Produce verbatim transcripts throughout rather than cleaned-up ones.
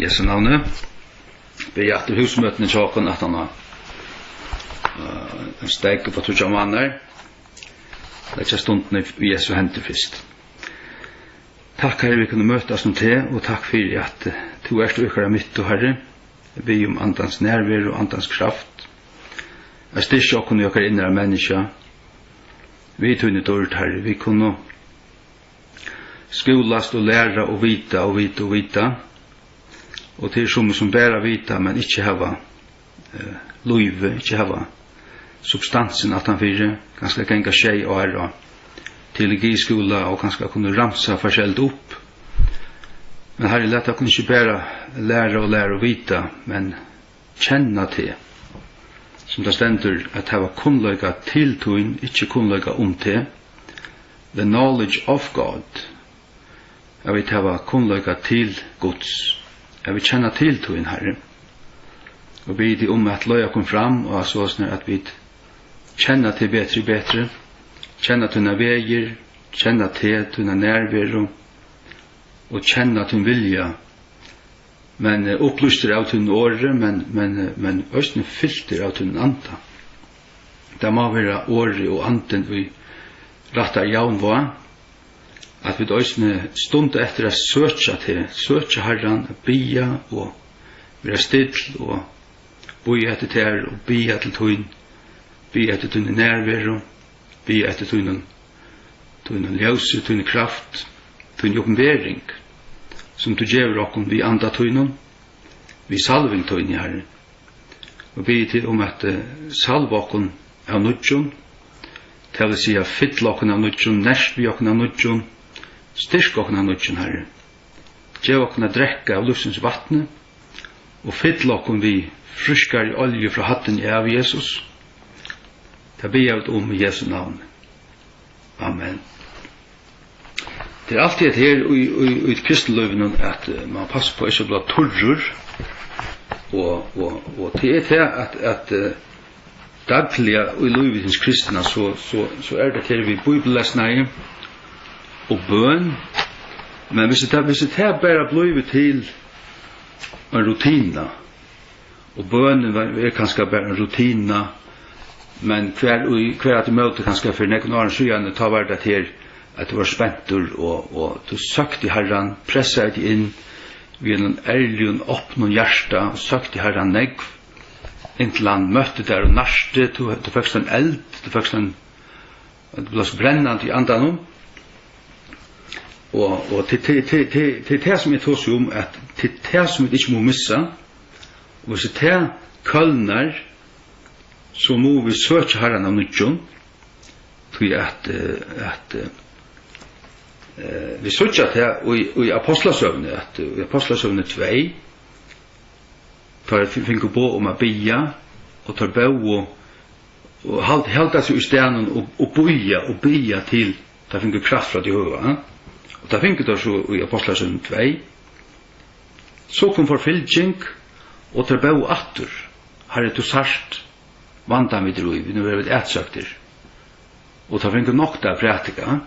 Jesu navni. Byrja aftur húsmøtini hjá okkum aftan á, eh, ein steðg upp á tríggjar mánaðar. Leggja stundina í Jesu hendur fyrst. Takk, Harri, vit kunnu møtast um teg, og takk fyri, at, eh, tú ert í okkara midtu, Harri. Eg biði um Andans nærveru og Andans kraft, at styrkja okkum í okkara innra menniskja. Við tíni dýrd, Harri, vit kunnu skúlast og læra og vita og vita og vita. Og tað eru summi, sum bara vita, men ikki hava, eh, lívið, ikki hava substansin aftanfyri, kanska ganga sjey ár á teologiskúla og kanska kunnu ramsa forskelligt upp. Men Harri, lat okkum ikki bara læra og læra og vita, men kenna teg. Sum tað stendur, at hava kunnleika til tín, ikki kunnleika um teg. The knowledge of God. At vit hava kunnleika til Guds. At vit kenna til tín, Harri. Og biði teg um at leiða okkum fram, og soleiðis at vit kenna teg betri og betri. Kenna tínar vegir, kenna teg, tína nærveru, og kenna tín vilja. Men, eh, upplýstur av tínum orði, men, men, eh, men eisini fyltur av tínum anda. Tað má vera orðið og andin í rætta javnvág, at vit eisini stunda eftir at søkja teg, søkja Harran, at biðja og vera still og bíða eftir tær og biðja til tín, biðja eftir tíni nærveru, biðja eftir tínum, tínum ljósi, tíni kraft, tíni uppenbering, sum tú gevur okkum við anda tínum, við salving tíni, Harri. Og biði teg um at, eh, salva okkum av nýggjum, tað vil siga, fylla okkum av nýggjum, nert við okkum av nýggjum, styrk okkum av nýggjum, Harri. Gev okkum at drekka av lívsins vatni, og fyll okkum við frískari olju frá hæddini av, Jesus. Tað biðja vit um í Jesu navni. Amen. Tað er altíð hetta her í, í, í kristinlívinum, at, eh, mann passar upp á ikki at blíva turrur, og, og, og tað er tað, at, at, eh, dagliga í lívi hins kristna, so, so, so er tað her við bíbellesnari og bøn. Men hvis tað, hvis tað bara blívur til ein rutina, og bønin var, er kanska bara ein rutina, men hvar í, hvar aftur móti kanska fyri nøkrum árum síðani, tá var tað her, at tú var spentur, og, og tú søkti Harran, pressaði teg inn við einum ærligum, opnum hjarta, og søkti Harran nógv, inntil hann møtti tær og nærti, tú, tú fekst ein eld, tú fekst ein, tú bleiv brennandi í andanum. Og, og til, til, til, til, til tað, sum eg tosi um, at til tað, sum vit ikki mugu missa, og hvis tað kólnar, so mugu vit søkja Harran av nýggjum, tí at, eh, at, eh, vit síggja tað í, í Ápostlasøguni, at, eh, í Ápostlasøguni tvey, teir fi-, fingu boð um at biðja, og teir bóðu, og hald-, halda seg í staðnum og, og bíða, og biðja til teir fingu kraft frá Jehova, eh? Og tað fingu teir so í Ápostlasøguni tvey. So kom forfylging, og teir bóðu aftur: Harri, tú sært vandan, vit eru í, nú verða vit atsøktir. Og teir fingu nokta at prædika.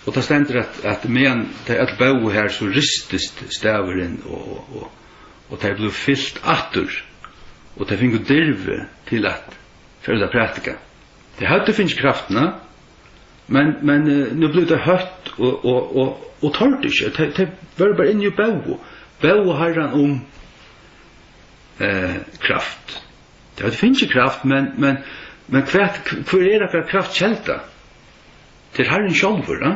Og tað stendur, at, at meðan tey øll bóðu her, so ristist stavurin, og, og, og, og tey blivu fylt aftur, og tey fingu dirvi til at fara út at prædika. Tey høvdu fingið kraftina, men, men, eh, nú blivu tey hótt og, og, og, og tordu ikki. Tey, tey vóru bara inni og bóðu, bóðu Harran um, eh, kraft. Tey høvdu fingið kraft, men, men, men hvat, hvør er okkara kraftkelda? Tað er Harrin sjálvur, ja?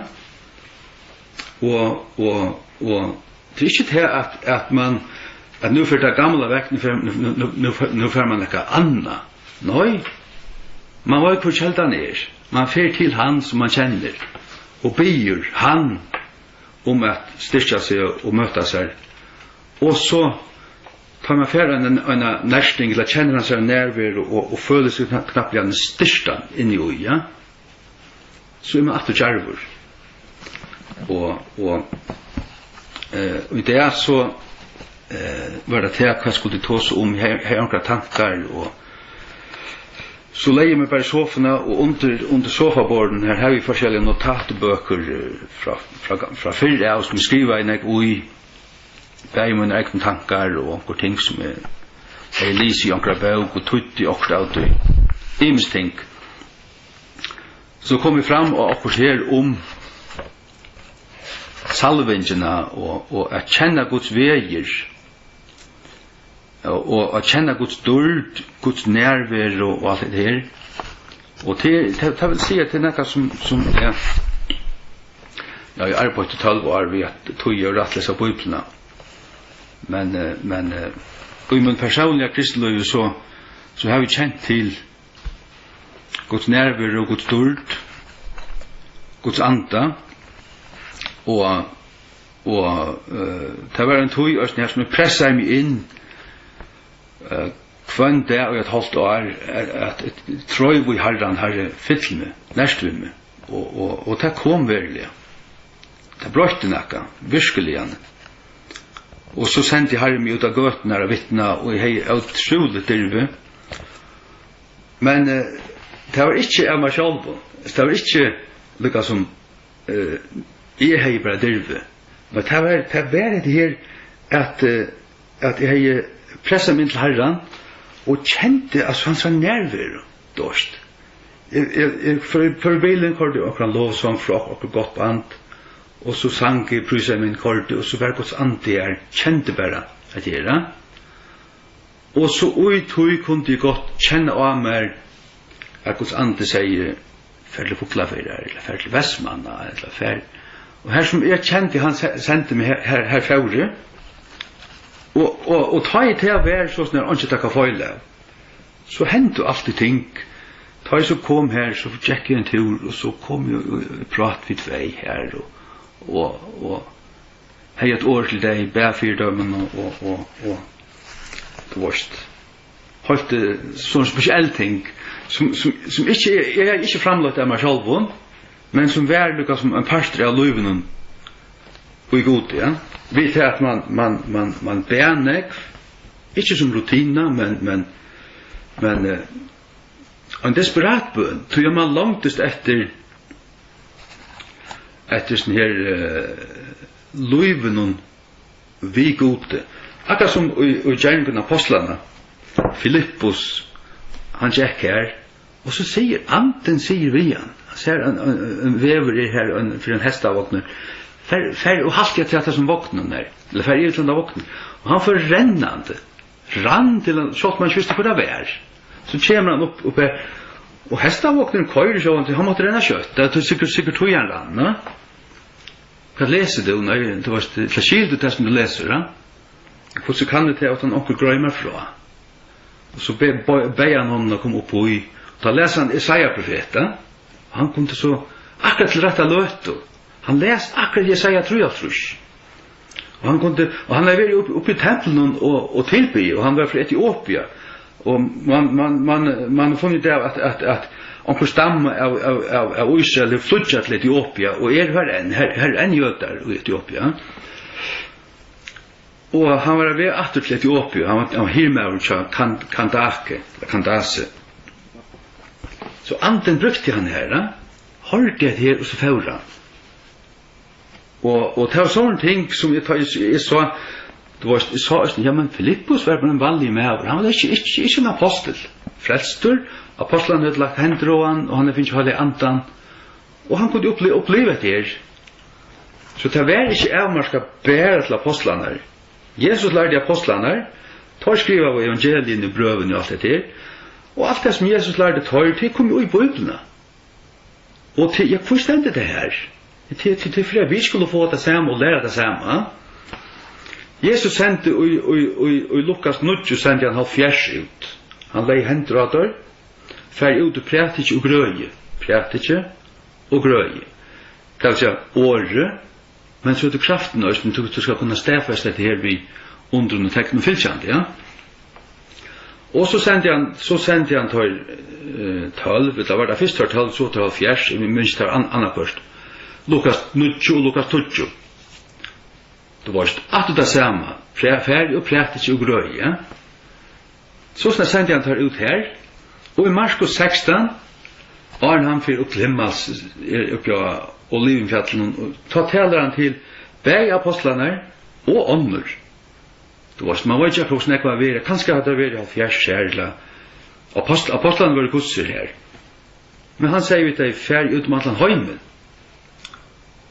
Og, og, og tað er ikki tað, at, at man, at nú fer tað gamla vekk, nú fer, nú, nú, nú, nú fer, nú fer man nakað annað. Nei, man veit, hvør keldan er. Man fer til hann, sum man kennir, og biður hann um at styrkja seg og møta sær. Og so, tá man fær eina, eina nerting, ella kennir hansara nærveru og, og følir seg kna-, knappliga styrktan inni í, ja, so er man aftur djarvur. Og, og, eh, og í dag so, eh, var tað tað, hvat skuldi tosa um, her, her onkrar tankar, og so legði eg meg bara í sofuna, og undir, undir sofaborðinum, her havi eg forskelligar notatbøkur, eh, frá, frá, frá fyrr av, sum eg skrivaði nógv í. bæði mínar egnu tankar og onkur ting, sum eg hevði lisið í onkra bók og týddi okkurt av tí, ymisk ting. So kom eg fram á okkurt her um salvingina og, og at kenna Guds vegir, og, og at kenna Guds dýrd, Guds nærveru og alt det her. Og til, til, til vil siga, til nakað sum, sum er, ja, eg arbeiddi tólv ár við at týða og rættlesa Bíbliuna. Men, eh, men, eh, í mín persónliga kristilívi, so, so havi eg kent til Guds nærveru og Guds dýrd, Guds anda, og, og, eh, tað var ein tíð eisini her, sum eg pressaði meg inn, eh, hvønn dag í eitt hálvt ár, at, at, at tróð í Harran: Harri, fyll meg, nert við meg. Og, og, og tað kom veruliga. Tað broytti nakað, virkiliga. Og so sendi Harrin meg út á gøturnar at vitna, og eg hevði ótrúligt dirvi. Men, eh, tað var ikki av mær sjálvum. Tað var ikki líka sum, eh, eg hevði bara dirvi. Men tað var, tað var hetta her, at, eh, at eg hevði pressað meg inn til Harran og kendi, at hans var nærveru, tú veist. Eg, eg, eg fór, fór í bilin, koyrdi onkran lovsong frá ok-, okkurt gott band, og so sang eg, prísaði meg inn, koyrdi, og so var Guds andi har, kendi bara at gera. Og so í tí kundi eg gott kenna á mær, at Guds andi segði: Far til Fuglafjarðar, ella far til Vestmanna, ella far. Og har sum eg kendi, hann se-, sendi meg, har, har, har fór eg. Og, og, og tá eg tað var, so snar einki taka feil av, so hendu altíð ting. Tá eg so kom har, so gekk eg ein túr, og so kom eg í, í, í prát við tvey har, og, og, og hevði eitt orð til tey, bað fyri teimum og, og, og, og, tú veist, heilt, eh, so spesiell ting, sum, sum, sum ikki, eg hevði ikki framleitt av mær sjálvum, men sum var líka sum ein partur av lívinum í Gudi, ja. Við tað at man, man, man, man bað nógv, ikki sum rutina, men, men, men, eh, ein desperat bøn, tí at man longdist eftir, eftir sånn her, eh, lívinum við Gudi. Akkurát sum í, í Gerningar Apostlanna, Filippus, hann gekk har, og so sigur Andin, sigur við hann, hann sær ein, ein, ein vegur er har, ein, fyri ein hestavogn, far, far og halt teg afturat hesum vogninum har, ella far yvir til handa vognin, og hann fer rennandi, rann til hann, sjálvt um hann ikki visti, hvar tað var. So kemur hann upp, upp her, og hestavognurin koyrir sjálvandi, hann mátti renna skjótt, tað er sikkurt, sikkurt tí hann rann, ne? Hvat lesur tú? Nei, tú veist, hvat skilur tú tað sum tú lesur, ha? Hvussu kann eg tað, uttan onkur greiðir mær frá? Og so be-, be-, bað hann honum at koma upp í, tá las hann Jesaja profeta, og hann kundi so akkurát til rætta løtu, hann las akkurát Jesaja trýoghálvtrýss. Og hann kundi, og hann hevði verið upp, uppi í templinum og, og tilbiðið, og hann var frá Etiopia. Og man, man, man, man hevur funnið út av, at, at, at onkur stamma av, av, av, av Ísrael hevur flýggjað til Etiopia, og er har enn, her, her eru enn jødar í Etiopia. Og hann var á veg aftur til Etiopia, hann var, hann var hirðmaður hjá Kan-, Kandake, ella Kandase. So andin brúkti hann her, eh? Hoyrdi hetta her, og so fór hann. Og, og tað var sovorðin ting, sum eg, tá eg, eg sá, tú veist, eg sá eisini, ja, men Filippus var bara ein vanligur maður. Hann var ikki, ikki, ikki ein apostul. Frelstur, apostlarnir høvdu lagt hendur á hann, og hann hevði fingið Heilaga Andan. Og hann kundi uppliva, uppliva hetta her. So tað var ikki avmarkað bara til apostlarnar. Jesus lærdi apostlarnar, teir skrivaðu evangeliini, brøvini og alt hetta her. Og alt tað, sum Jesus lærdi teir, tað kom jú í Bíbliuna. Og til, ja, hví stendur tað her? Til, til, til fyri at vit skulu fáa tað sama og læra tað sama. Jesus sendi í, í, í, í Lukas níggju, sendi hann hálvfjerðs út. Hann legði hendur á teir. Farið út og prædikið og grøðið. Prædikið og grøðið. Tað vil siga orðið, men so er tað kraftin eisini, tú, tú skal kunna staðfesta hetta her við undrum og teknum fylgjandi, ja? Og so sendi hann, so sendi hann teir, eh, tólv, ella var tað fyrst teir tólv, so teir hálvfjerðs, eg minnist teir an-, annaðhvørt. Lukas níggju og Lukas tíggju. Tú veist, aftur tað sama. Præ-, farið og prædikið og grøðið, ja? So snar sendi hann teir út her, og í Markus sekstan, áðrenn hann fer upp til himmals, er uppi á Olivfjallinum, og tá talar hann til bæði apostlarnar og onnur. Tú veist, man veit ikki, hvussu nógv tað verða. Kanska hevur tað verið hálvfjerðs her, ella ápostl-, ápostlarnir vóru hvussu er her. Men hann segði við tey: Farið út um allan heimin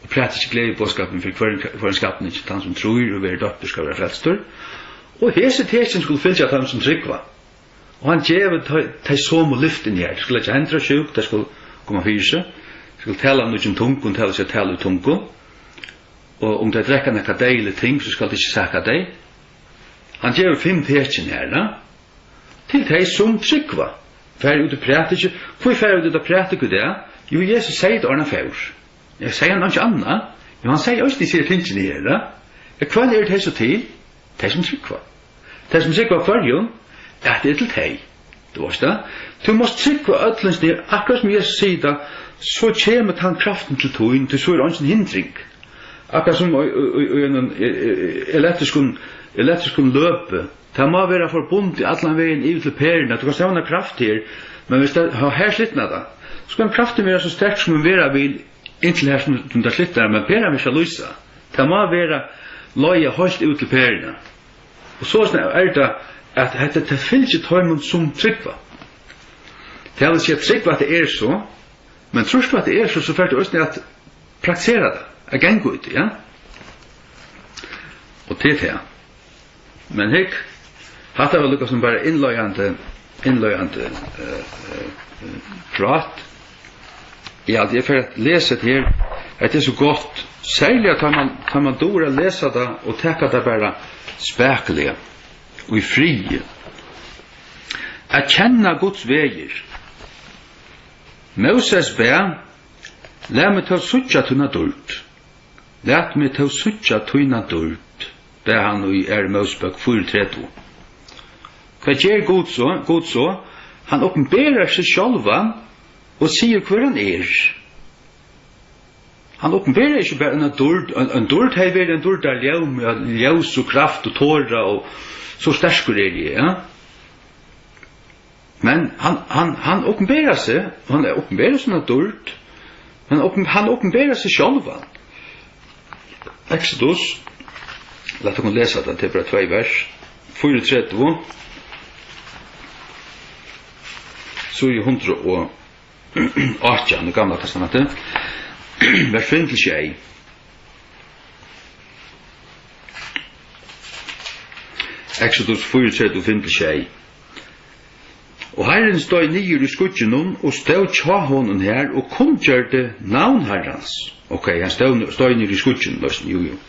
og prædikið gleðiboðskapin fyri hvørjum, hvørjum skapningi. Tann sum trýr og verður doyptur, skal verða frelstur. Og hesi tekin skulu fylgja teimum, sum trúgva. Og hann gevur tey, tey somu lyftini her. Tey skulu leggja hendur á sjúk, tey skulu koma fyri seg. Tey skulu tala nýggjum tungum, tað vil siga, tala í tungum. Og um tey drekka nakað deyðiligt ting, so skal tað ikki saka tey. Hann gevur fimm tekin her, na? Til tey, sum trúgva. Farið út og prædikið. Hví fara vit út at prædika í dag? Jú, Jesus segði tað, áðrenn hann fór. Eg segði hann einki annað. Jú, hann segði eisini, eg sigi tingini her, na? Og hvønn eru tey so til? Tey, sum trúgva. Tey, sum trúgva hvørjum, at tað er til tey. Tú veist tað? Tú mást trúgva øllum, sum er, akkurát sum Jesus sigur tað, so kemur tann kraftin til tín, tí so er eingin hindring. Akkurát sum í, í, í, í einum, e-, e-, elektriskum, elektriskum løpi. Tað má vera forbundið allan vegin yvir til peruna. Tú kanst hava eina kraft her, men viss tað, her, her slitnar tað. So kann kraftin vera so sterk, sum hon vera vil, inntil har, sum, sum tað slitnar, men peran vil ikki lýsa. Tað má vera leiðað heilt út til peruna. Og soleiðis er tað, at hetta, tað fylgir teimum, sum trúgva. Tað vil siga, trúgva, at tað er so, men trýrt tú, at tað er so, so fert tú eisini at praktisera tað, at ganga í tí, ja? Og tað er tað. Men hygg, hatta var líka sum bara innleiðandi, innleiðandi, eh, eh, eh, prát. Ja, eg fari at lesa hetta her. Hetta er so gott, serliga tá man, tá man dugir at lesa tað og taka tað bara spakuliga og í friði. At kenna Guds vegir. Móses bað: Lat meg tó síggja tína dýrd. Lat meg tó síggja tína dýrd, bað hann í Aðru Mósebók fýraogtretivu. Hvat ger Gud so? Gud so, hann opinberar seg sjálvan og sigur, hvør hann er. Hann opinberar ikki bara eina dýrd, ein, ein dýrd hevði verið ein dýrdarljómi, ja, ljós og kraft og tora og, so sterkur eri eg, ja. Men hann, hann, hann opinberar seg, hann er opinberar sína dýrd, men open-, hann opinberar seg sjálvan. Exodus, lat okkum lesa tað, tað er bara tvey vers, fýraogtretivu, síða hundrað og átjan í Gamla Testamenti, vers fimm til sjey. Exodus fýraogtretivu, fimm til sjey. Og Harrin steig niður í skýgginum og stóð hjá honum har og kunngjørdi navn Harrans. Ok, hann stóð, steig niður í skýgginum, veitst, jú, jú.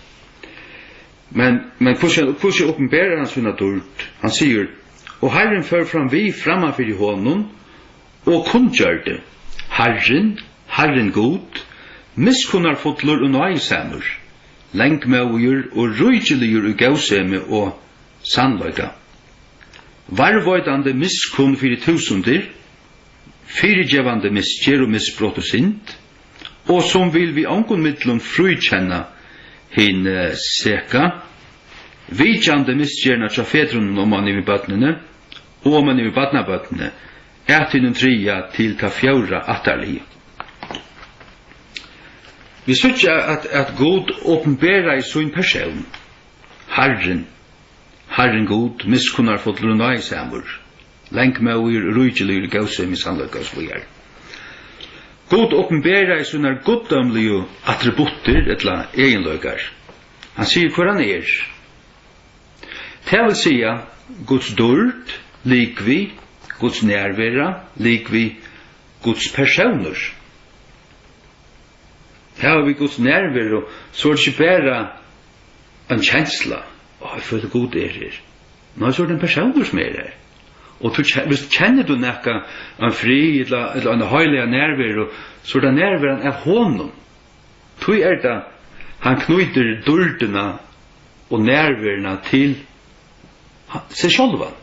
Men, men hvussu, hvussu opinberar hann sína dýrd? Hann sigur: Og Harrin fór fram við framman fyri honum og kunngjørdi: Harrin, Harrin Gud, miskunnarfullur og náðisamur, langmóðigur og ríkiligur í góðsemi og sannleika, varðveitandi miskunn fyri túsundir, fyrigevandi misgerð og misbrot og synd, og sum vil við ongum millum fríkenna hin, eh, seka, vitjandi misgerðina hjá fedrunum oman yvir børnini og oman yvir barnabørnini, at hinum triðja til tað fjórða ættarliðið. Vit síggja, at, at Gud opinberaði sín persón, Harrin, Harrin Gud, miskunnarfullur og náðisamur, langmóðigur og ríkiligur í góðsemi, sannleika og so víðari. Gud opinberaði sínar guddómligu attributtir ella eginleikar. Hann sigur, hvør hann er. Tað vil siga, Guds dýrd, ligvið, Guds nærvera, ligvið, Guds persónur. Hava vit Guds nærveru, so er tað ikki bara ein kensla, "Á, eg føli, Gud er her." Nei, so er tað ein persónur, sum er her. Og tú ke-, viss kennir tú nakað, ein frið ella, ella eina heiliga nærveru, so er tað nærveran av honum. Tí er tað, hann knýtir dýrdina og nærveruna til ha-, seg sjálvan.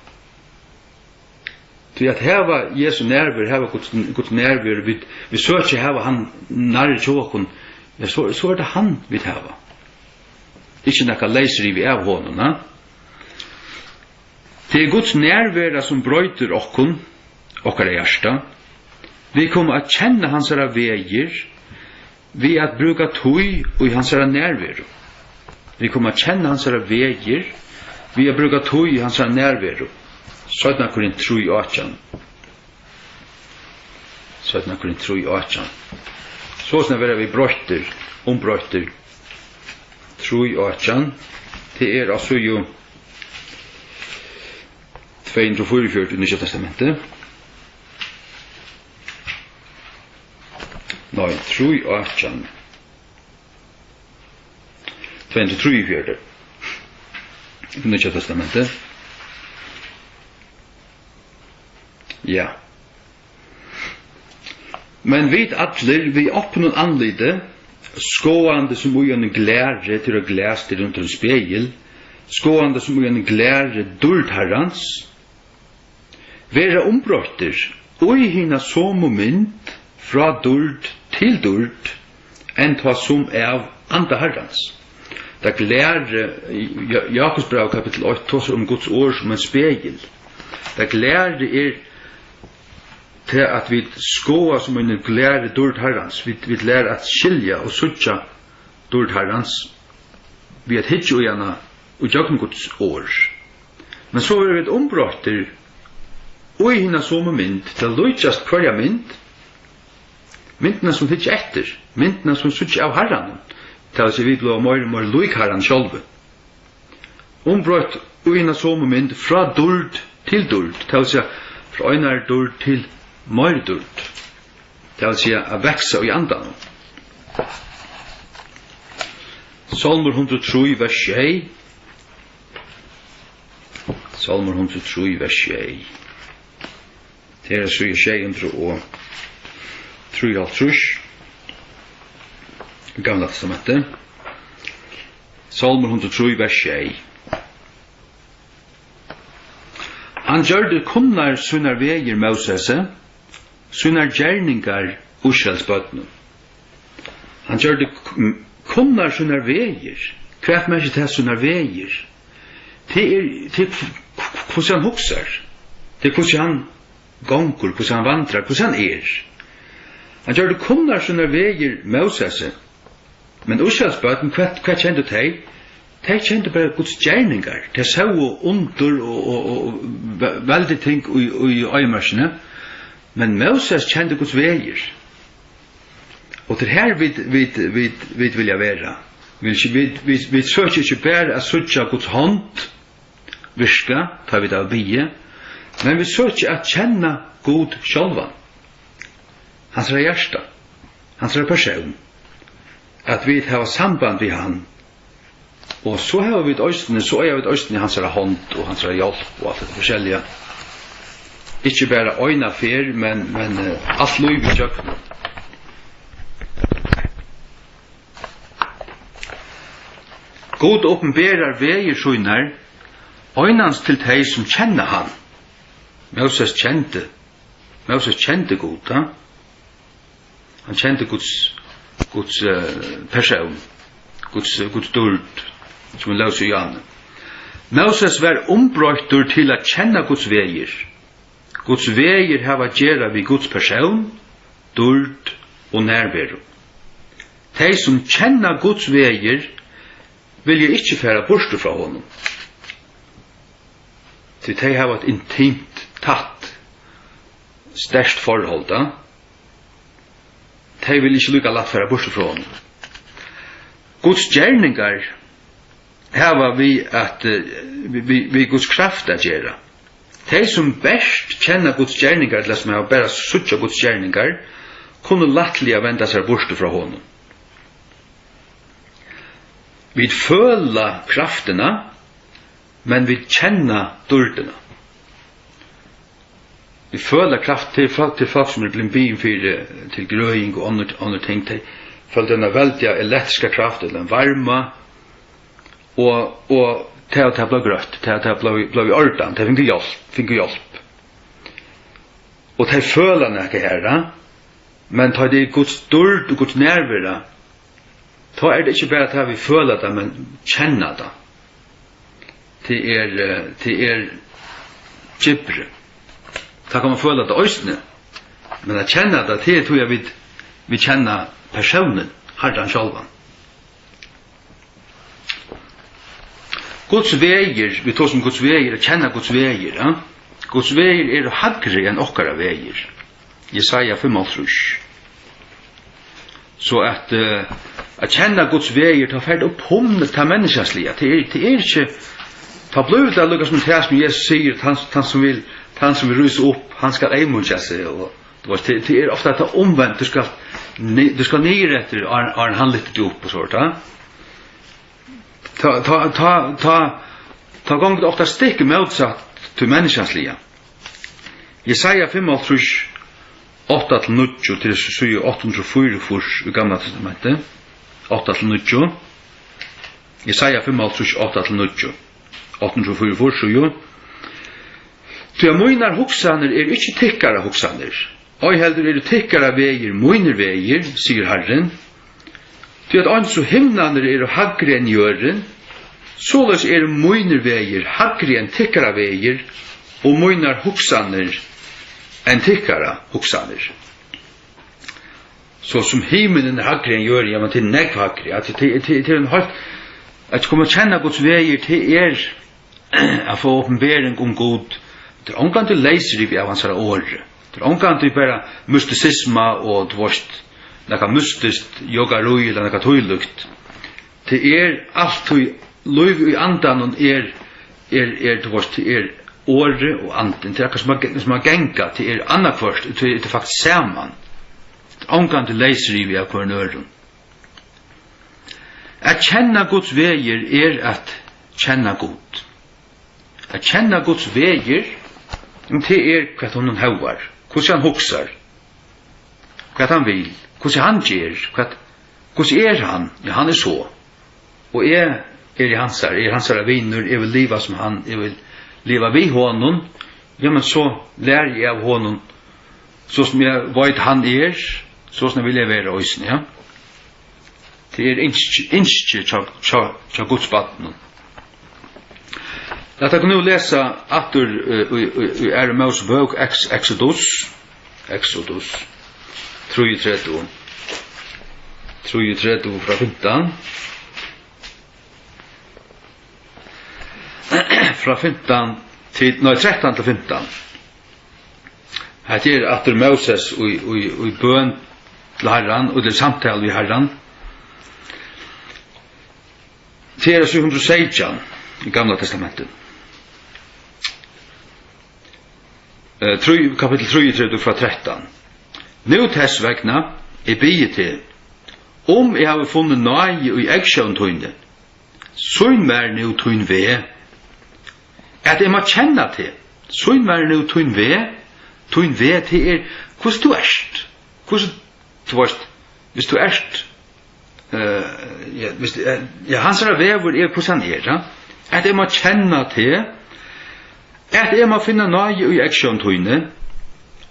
Tí at hava Jesu nærveru, hava Guds, Guds nærveru, vit, vit søkja at hava hann nærri hjá okkum, ja, so, so er tað hann, vit hava. Ikki nakað leysrivi av honum, na? Tað er Guds nærvera, sum broytir okkum, okkara hjarta. Vit koma at kenna hansara vegir, við at brúka tíð í hansara nærveru. Vit koma at kenna hansara vegir, Við at brúka tíð í hansara nærveru. Seinna Korint trý átjan. Seinna Korint trý átjan. Soleiðis at vera við broyttir, umbroyttir. Trý átjan. Tað er á síðu tvey hundrað og fýraogfjøruti í Nýggja Testamenti. Nei, trý átjan. Tvey hundrað og trýogfjøruti. Nýggja Testamenti. Ja. Men vit allir við opnum andliti, skoðandi sum í einum glæri, til eitt glas, til undir ein spegil, skoðandi sum í einum glæri dýrd Harrans, verða umbroyttir í hina somu mynd frá dýrd til dýrd, enn tá sum av anda Harrans. Tað glæri, Ja-, Jakobsbræv kapitul eitt tosar um Guds orð sum ein spegil. Tað glæri er tað, at vit skoða sum ein glæri dýrd Harrans. Vit, vit læra at skilja og síggja dýrd Harrans við at hyggja í hana og gjøgnum Guds orð. Men so verða vit umbroyttir í hina somu mynd, til at líkjast hvørja mynd, myndina sum vit hyggja eftir, myndina sum vit síggja av Harranum, tað vil siga, vit blíva meir og meir lík Harranum sjálvum. Umbroytt í hina somu mynd frá dýrd til dýrd, tað vil siga, frá einari dýrd til meiri dýrd, tað vil siga, at vaksa í andanum. Sálmur hundrað og trý, vers sjey. Sálmur hundrað og trý, vers sjey. Tað er á síðu sjey hundrað og trýoghálvtrýss í Gamla Testamenti. Sálmur hundrað og trý, vers sjey. Hann gjørdi kunnar sínar vegir Mósesi, sínar gerningar Ísraels børnum. Hann gjørdi k-, kunnar sínar vegir. Hvat merkir tað, sínar vegir? Tað er, tað er h-, h-, hvussu hann hugsar. Tað er, hvussu hann gongur, hvussu hann vandrar, hvussu hann er. Hann gjørdi kunnar sínar vegir Mósesi. Men Ísraels børn, hvat, hvat kendu tey? Tey kendu bara Guds gerningar. Tey sóu undur og, og, og ve-, veldig ting í, í oyðimørkini. Men Móses kendi Guds vegir. Og tað er har, vit, vit, vit, vit vilja vera. Vit, vit, vit, vit søkja ikki bara at síggja Guds hond virka, tá vit hava biðið, men vit søkja at kenna Gud sjálvan, hansara hjarta, hansara persón, at vit hava samband við hann. Og so hava vit eisini, so eiga vit eisini hansara hond og hansara hjálp og alt hetta forskelliga. Ikki bara eina ferð, men, men, eh, alt lívið ígjøgnum. Gud opinberar vegir sínar einans til tey, sum kenna hann. Móses kendi, Móses kendi Gud, ha? Hann kendi Guds, Guds, eh, persón, Guds, Guds dýrd, sum hann lósu í ána. Móses var umbroyttur til at kenna Guds vegir. Guds vegir hava at gera við Guds persón, dýrd og nærveru. Tey, sum kenna Guds vegir, vilja ikki fara burtur frá honum. Tí tey hava eitt intimt, tætt, sterkt forhold, ja. Tey vilja ikki líka lætt fara burtur frá honum. Guds gerningar hava við at, eh, við, við, við Guds kraft at gera. Tey, sum bert kenna Guds gerningar, ella sum hava bara síggja Guds gerningar, kunnu lættliga venda sær burtur frá honum. Vit føla kraftina, men vit kenna dýrdina. Vit føla kraft til fólk, til fólk, sum eru blivin biðin fyri, til grøðing og onnur, onnur ting. Tey føldu eina veldiga elektriska kraft, ella ein varma, og, og tað, tað bleiv grøtt, tað, tað bleiv, bleiv í ordan, tey fingu hjálp, fingu hjálp. Og tey føla nakað her, ja? Men tá tað er Guds dýrd og Guds nærvera, tá er tað ikki bara tað, vit føla tað, men kenna tað. Tað er, eh, tað er djúpri. Tá kann man føla tað eisini. Men at kenna tað, tað er tí, at vit, vit kenna persónin, Harran sjálvan. Guds vegir, vit tosa um Guds vegir, at kenna Guds vegir, ja? Guds vegir eru hægri enn okkara vegir. Jesaja fimmoghálvtrýss. So at, eh, at kenna Guds vegir, tá fer tað upp um tað menniskjaliga. Tað er, tað er ikki, tá blívur tað líka sum tað sum Jesus sigur, tann, tann sum vil, tann sum vil rísa upp, hann skal eyðmýkja seg, og, tú veist, tað, tað er ofta tað umvent, tú skalt ni-, tú skalt niður eftir, áðrenn, áðrenn hann lyftir teg upp og so, tá. Tá, tá, tá, tá, tá gongur tað ofta stikk mótsatt tí menniskjaliga. Jesaja fimmoghálvtrýss, átta til níggju, til síðu átta hundrað og fýraogfýrs í Gamla Testamenti. Átta til níggju. Jesaja fimmoghálvtrýss, átta til níggju. Átta hundrað og fýraogfýrs, síðu. Tí at mínar hugsanir eru ikki tykkara hugsanir, ei heldur eru tykkara vegir mínir vegir, sigur Harrin. Tí at eins og himnarnir eru hægri enn jørðin, soleiðis eru mínir vegir hægri enn tykkara vegir, og mínar hugsanir enn tykkara hugsanir. So sum himilurin er hægri enn jørðin, ja, men tað er nógv hægri. At tað, tað, tað er ein heilt, at koma at kenna Guds vegir, tað er at fáa opinbering um Gud. Tað er ongantíð leysrivið av hansara orði. Tað er ongantíð bara mystisisma og, tú veist, nakað mystiskt yogarí ella nakað tílíkt. Tað er altíð lív í andanum er, er, er, tú veist, tað er orðið og andin. Tað er akkurát sum at, sum at ganga, tað er annaðhvørt, tað er, tað er faktiskt saman. Tað er ongantíð leysrivið av hvørjum øðrum. At kenna Guds vegir er at kenna Gud. At kenna Guds vegir, tað er, hvat honum hóvar, hvussu hann hugsar, hvat hann vil, hvussu hann ger, hvat, hvussu er hann? Ja, hann er so. Og eg eri hansara, eg eri hansara vinur, eg vil liva sum hann, eg vil liva við honum. Ja, men so læri eg av honum, so sum eg veit hann er, so sum vil eg vera eisini, ja. Tað er ynski, ynski hjá, hjá, hjá Guds barnum. Lat okkum nú lesa aftur, eh, í, í, í Aðru Mósebók, Ex-, Exodus, Exodus, trýogtretivu, trýogtretivu frá fimtan. Frá fimtan til, nei, trettan til fimtan. Hetta er aftur Móses í, í, í bøn til Harran, og til samtalu við Harran. Tað er síða hundrað og seytjan í Gamla Testamenti. Eh, trý, kapittul trýogtretivu frá trettan. Nú tess vegna, eg biði teg, um eg havi funnið náði í eygsjón tíni, sýn mær nú tín veg, at eg má kenna teg. Sýn mær nú tín veg. Tín veg, tað er, hvussu tú ert. Hvussu, tú veist, viss tú ert, eh, ja, viss, eh, ja, hansara vegur er, hvussu hann er, ja. At eg má kenna teg, at eg má finna náði í eygsjón tíni,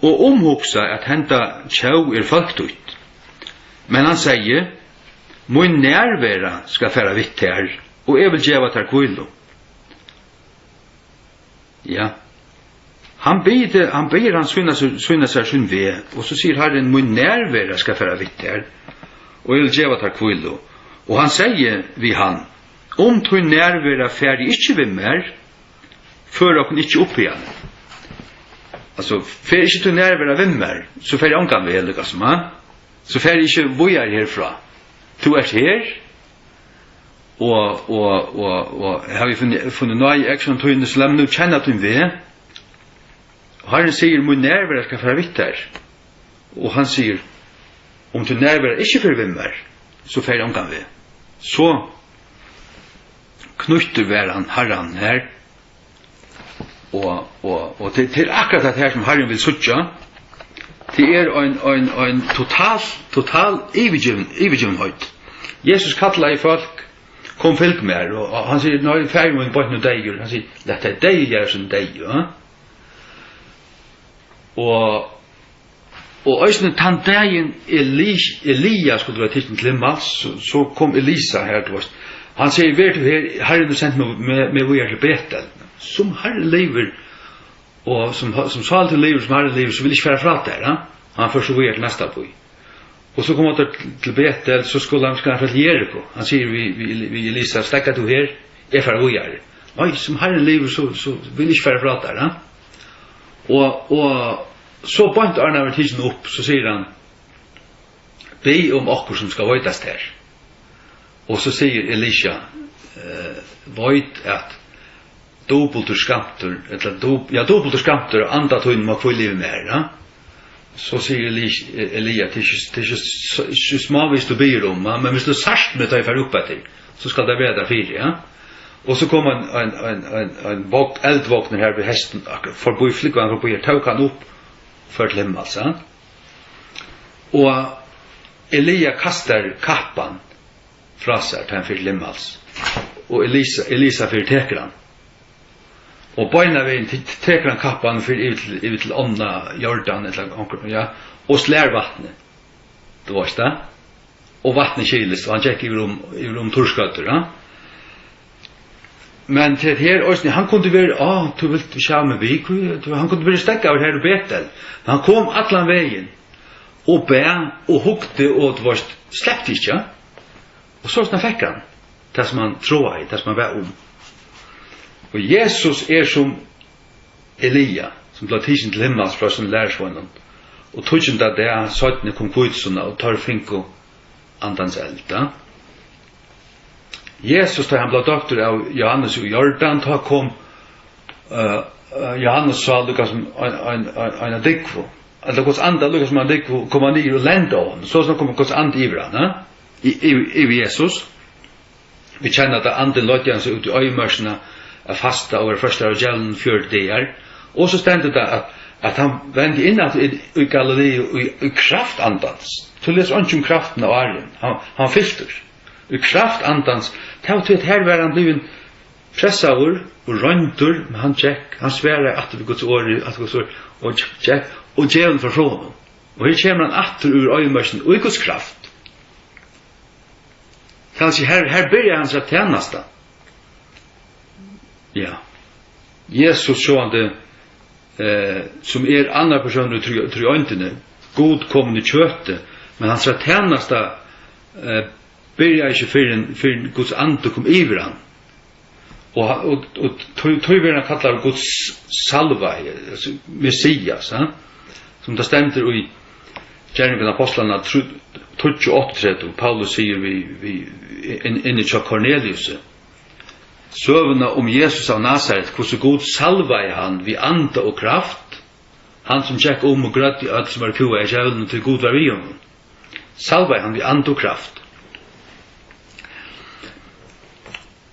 og umhugsa, at henda tjó er fólk títt. Men hann segði, mín nærvera skal fara við tær, og eg vil geva tær hvílu. Ja. Hann biður, hann biður hann sýna sær, sýna sær sín veg, og so sigur Harrin, mín nærvera skal fara við tær, og eg vil geva tær hvílu. Og hann segði við hann, um tín nærvera fari ikki við mær, før okkum ikki upp hiðani. Altso, fer ikki tín nærvera við mær, so fari eg ongan veg, líka sum, ha? So fari eg ikki víðari herfrá. Tú ert her, og, og, og, og havi funnið, funnið náði í eygsjón tíni, so lat meg nú kenna tín veg. Og Harrin sigur, mín nærvera skal fara við tær. Og hann sigur, um tín nærvera ikki fer við mær, so fari eg ongan veg. So knýttur var hann Harran her. Og, og, og tað, tað er akkurát tað her, sum Harrin vil síggja. Tað er ein, ein, ein total, total yvirgivin-, yvirgivinheit. Jesus kallaði fólk, kom, fylg mær, og, og hann sigur, nei, faðir mín beint nú deyður. Hann sigur, lat tey deyðu gera sín deyðu, ja? Og, og eisini tann dagin Eli-, Elia skuldi vera tikin til himmals, so, so kom Elisa her, tú veist. Hann sigur, ver tú her, Harrin hevur sent meg, meg, meg víðari til Betel. Sum Harrin livir, og sum, sum sála tín livir, sum Harrin livir, so vil eg ikki fara frá tær, ha? Hann fer so víðari til næsta bý. Og so koma teir til, til Betel, so skal hann, skal hann fara til Jeriko. Hann sigur við, við, við Elisa, steðga tú her, eg fari víðari. Nei, sum Harrin livir, so, so vil eg ikki fara frá tær, ha? Og, og so beint áðrenn hann verður tikin upp, so sigur hann: "Bið um okkurt, sum skal veitast tær." Og so sigur Elisa: "Eh, veit at dupultur skamtur, ella dub-, ja, dupultur skamtur av anda tínum má hvíla yvir mær", ja. So sigur Eli-, Elia: "Tað er ikki, tað er ikki s-, ikki smávegis tú biður um, ja, men viss tú sært meg, tá eg fari upp eftir, so skal tað vera tær fyri", ja. Og so kom ein, ein, ein, ein, ein vogn, eldvognur her við hestum, akkur-, forbí, flúgvandi forbí her, tók hann upp og fór til himmals, ja. Og Elia kastar kappan frá sær, tá hann fer til himmals, og Elisa, Elisa fer og tekur hann. Og beinanvegin te-, tekur hann kappan og fer yvir til, yvir til ánna Jordan, ella onkur, ja, og slær vatnið. Tú veitst tað? Og vatnið kylist, og hann gekk yvir um, yvir um turrskøddur, ja. Men til her, eisini, hann kundi verið, á, tú vilt ikki hava meg við, hví, tú, hann kundi verið steðgaður her í Betel. Men hann kom allan vegin og bað og hugdi og, tú veitst, slepti ikki, ja. Og sostatt fekk hann tað, sum hann tráaði, tað, sum hann bað um. Og Jesus er sum Elia, sum bleiv tikin til himmals frá sínum lærisveinum, og tíggjunda dag seinni kom hvítusunna, og teir fingu andans eld, ja. Jesus, tá hann bleiv doyptur av Johannes í Jordan, tá kom, eh, eh, Johannes sá líka sum ein, ein, ein, eina dúgvu, ella Guds anda líka sum eina dúgvu, koma niður og lenda á honum. So, so kom Guds andi yvir hann, eh? Y-, yvir, yvir Jesus. Vit kenna, at andin leiddi hann so út í oyðimørkina at fasta og vera freistar av djevlinum fjøruti dagar. Og so stendur tað, at, at hann vendi inn aftur í, í Galileu í, í kraft andans. Tú lesur einki um kraftina á Aron. Hann, hann fyltur. Í kraft andans. Tað var tí, at her var hann blivin pressaður og royndur, men hann gekk, hann svaraði aftur við Guds orði, aftur Guds orði, og gekk, og djevulin fór frá honum. Og her kemur hann aftur úr oyðimørkini í Guds kraft. Kanska her, her byrjar hansara tænasta. Ja. Jesus, sjálvandi, eh, sum er annar persónur í trí-, tríeindini, Gud komin í kjøti, men hansara tænasta, eh, byrjar ikki fyrr enn, fyrr enn Guds andi kom yvir hann. Og, og, og tí, tí verður hann kallaður Guds salvaði, altso Messias, ha? Sum tað stendur í Gerningar Ápostlanna trý, tíggju áttaogtretivu, Paulus sigur við, við, inn, inni hjá Korneliusi, søguna um Jesus av Nasaret, hvussu Gud salvaði hann við anda og kraft, hann sum gekk um og grøddi øll, sum vóru kúgaðir av djevlinum, tí Gud var við honum. Salvaði hann við anda og kraft.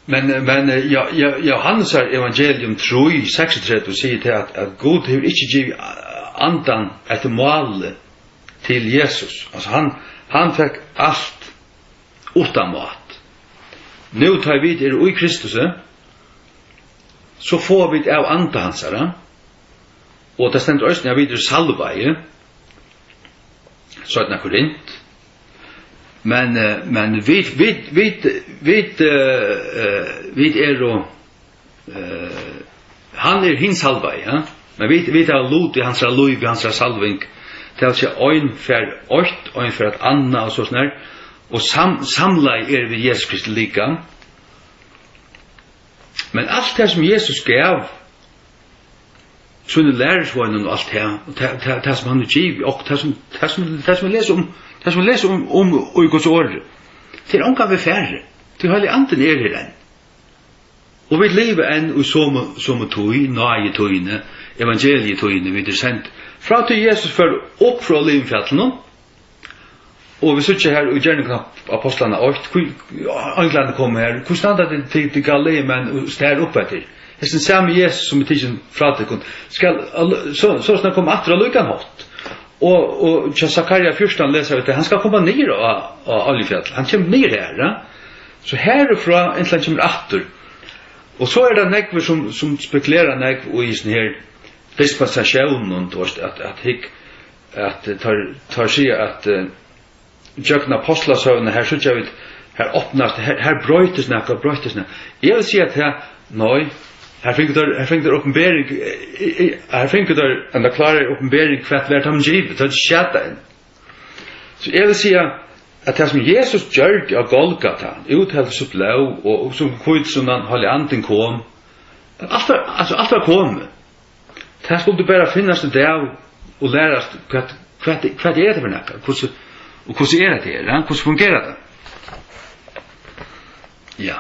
Men, men, eh, ja, ja, Jóhannesar evangelium trý seksogtretivu sigur tað, at, at Gud hevur ikki givið andan eftir máli til Jesus. Altso, hann, hann fekk alt uttan mát. Nú, tá vit eru í Kristusi, so fáa vit av anda hansara, og tað stendur eisini, at vit eru salvaði, seinna Korint. Men, eh, men vit, vit, vit, vit, eh, eh, vit eru, eh, hann er hin salvaði, ja? Men vit, vit hava lut í hansara lívi, hansara salving. Tað vil siga, ein fær eitt, ein fær eitt annað og so soleiðis. Og sam-, samlaði eru vit í Jesu Kristi likam. Men alt tað, sum Jesus gav sínum lærisveinum og alt tað, og tað, tað, tað, sum hann hevur givið okkum, tað, sum, tað, sum, tað, sum vit lesa um, tað, sum vit lesa um, um í Guds orði, tað er ongan veg farið, tí Heilagi Andin er her enn. Og vit liva enn í somu, somu tíð, náðitíðini, evangelietíðini, vit eru send frá tí Jesus fór upp frá Olivufjallinum, og vit síggja her í Gerningar Ápostlanna eitt, hví einglarnir koma her, hví standa tit, tit, tit Galileamenn og stara upp eftir? Hesin sami Jesus, sum er tikin frá tykkum, skal al-, so, so snart koma aftur á líkan hátt. Og, og hjá Sakaria fjúrtan lesa vit, at hann skal koma niður á, á Oljufjall. Hann kemur niður her, ja? So herfrá, inntil hann kemur aftur. Og so er tað nógvir, sum, sum spekulera nógv í hesum her dispensatiónum, tú veitst, at, at hygg, at teir, teir siga, at, eh, gjøgnum Ápostlasøguna, her síggja vit, her opnast, her, her broytist nakað, broytist nakað. Eg vil siga, at her, nei, her fingu teir, her fingu teir opinbering, eh, eh, her fingu teir eina klárari opinbering, hvat var teimum givið, teir sjata inn. So eg vil siga, at tað, sum Jesus gjørdi á Golgata, útheldi sítt blóð, og, og sum hvítusunnan, Heilagi Andin kom, Alt var, altso, alt var komið. Tað skuldi bara finnast út av og lærast, hvat, hvat, hvat er hetta fyri nakað? Hvussu, og hvussu er hetta her, ja? Hvussu fungerar tað? Ja.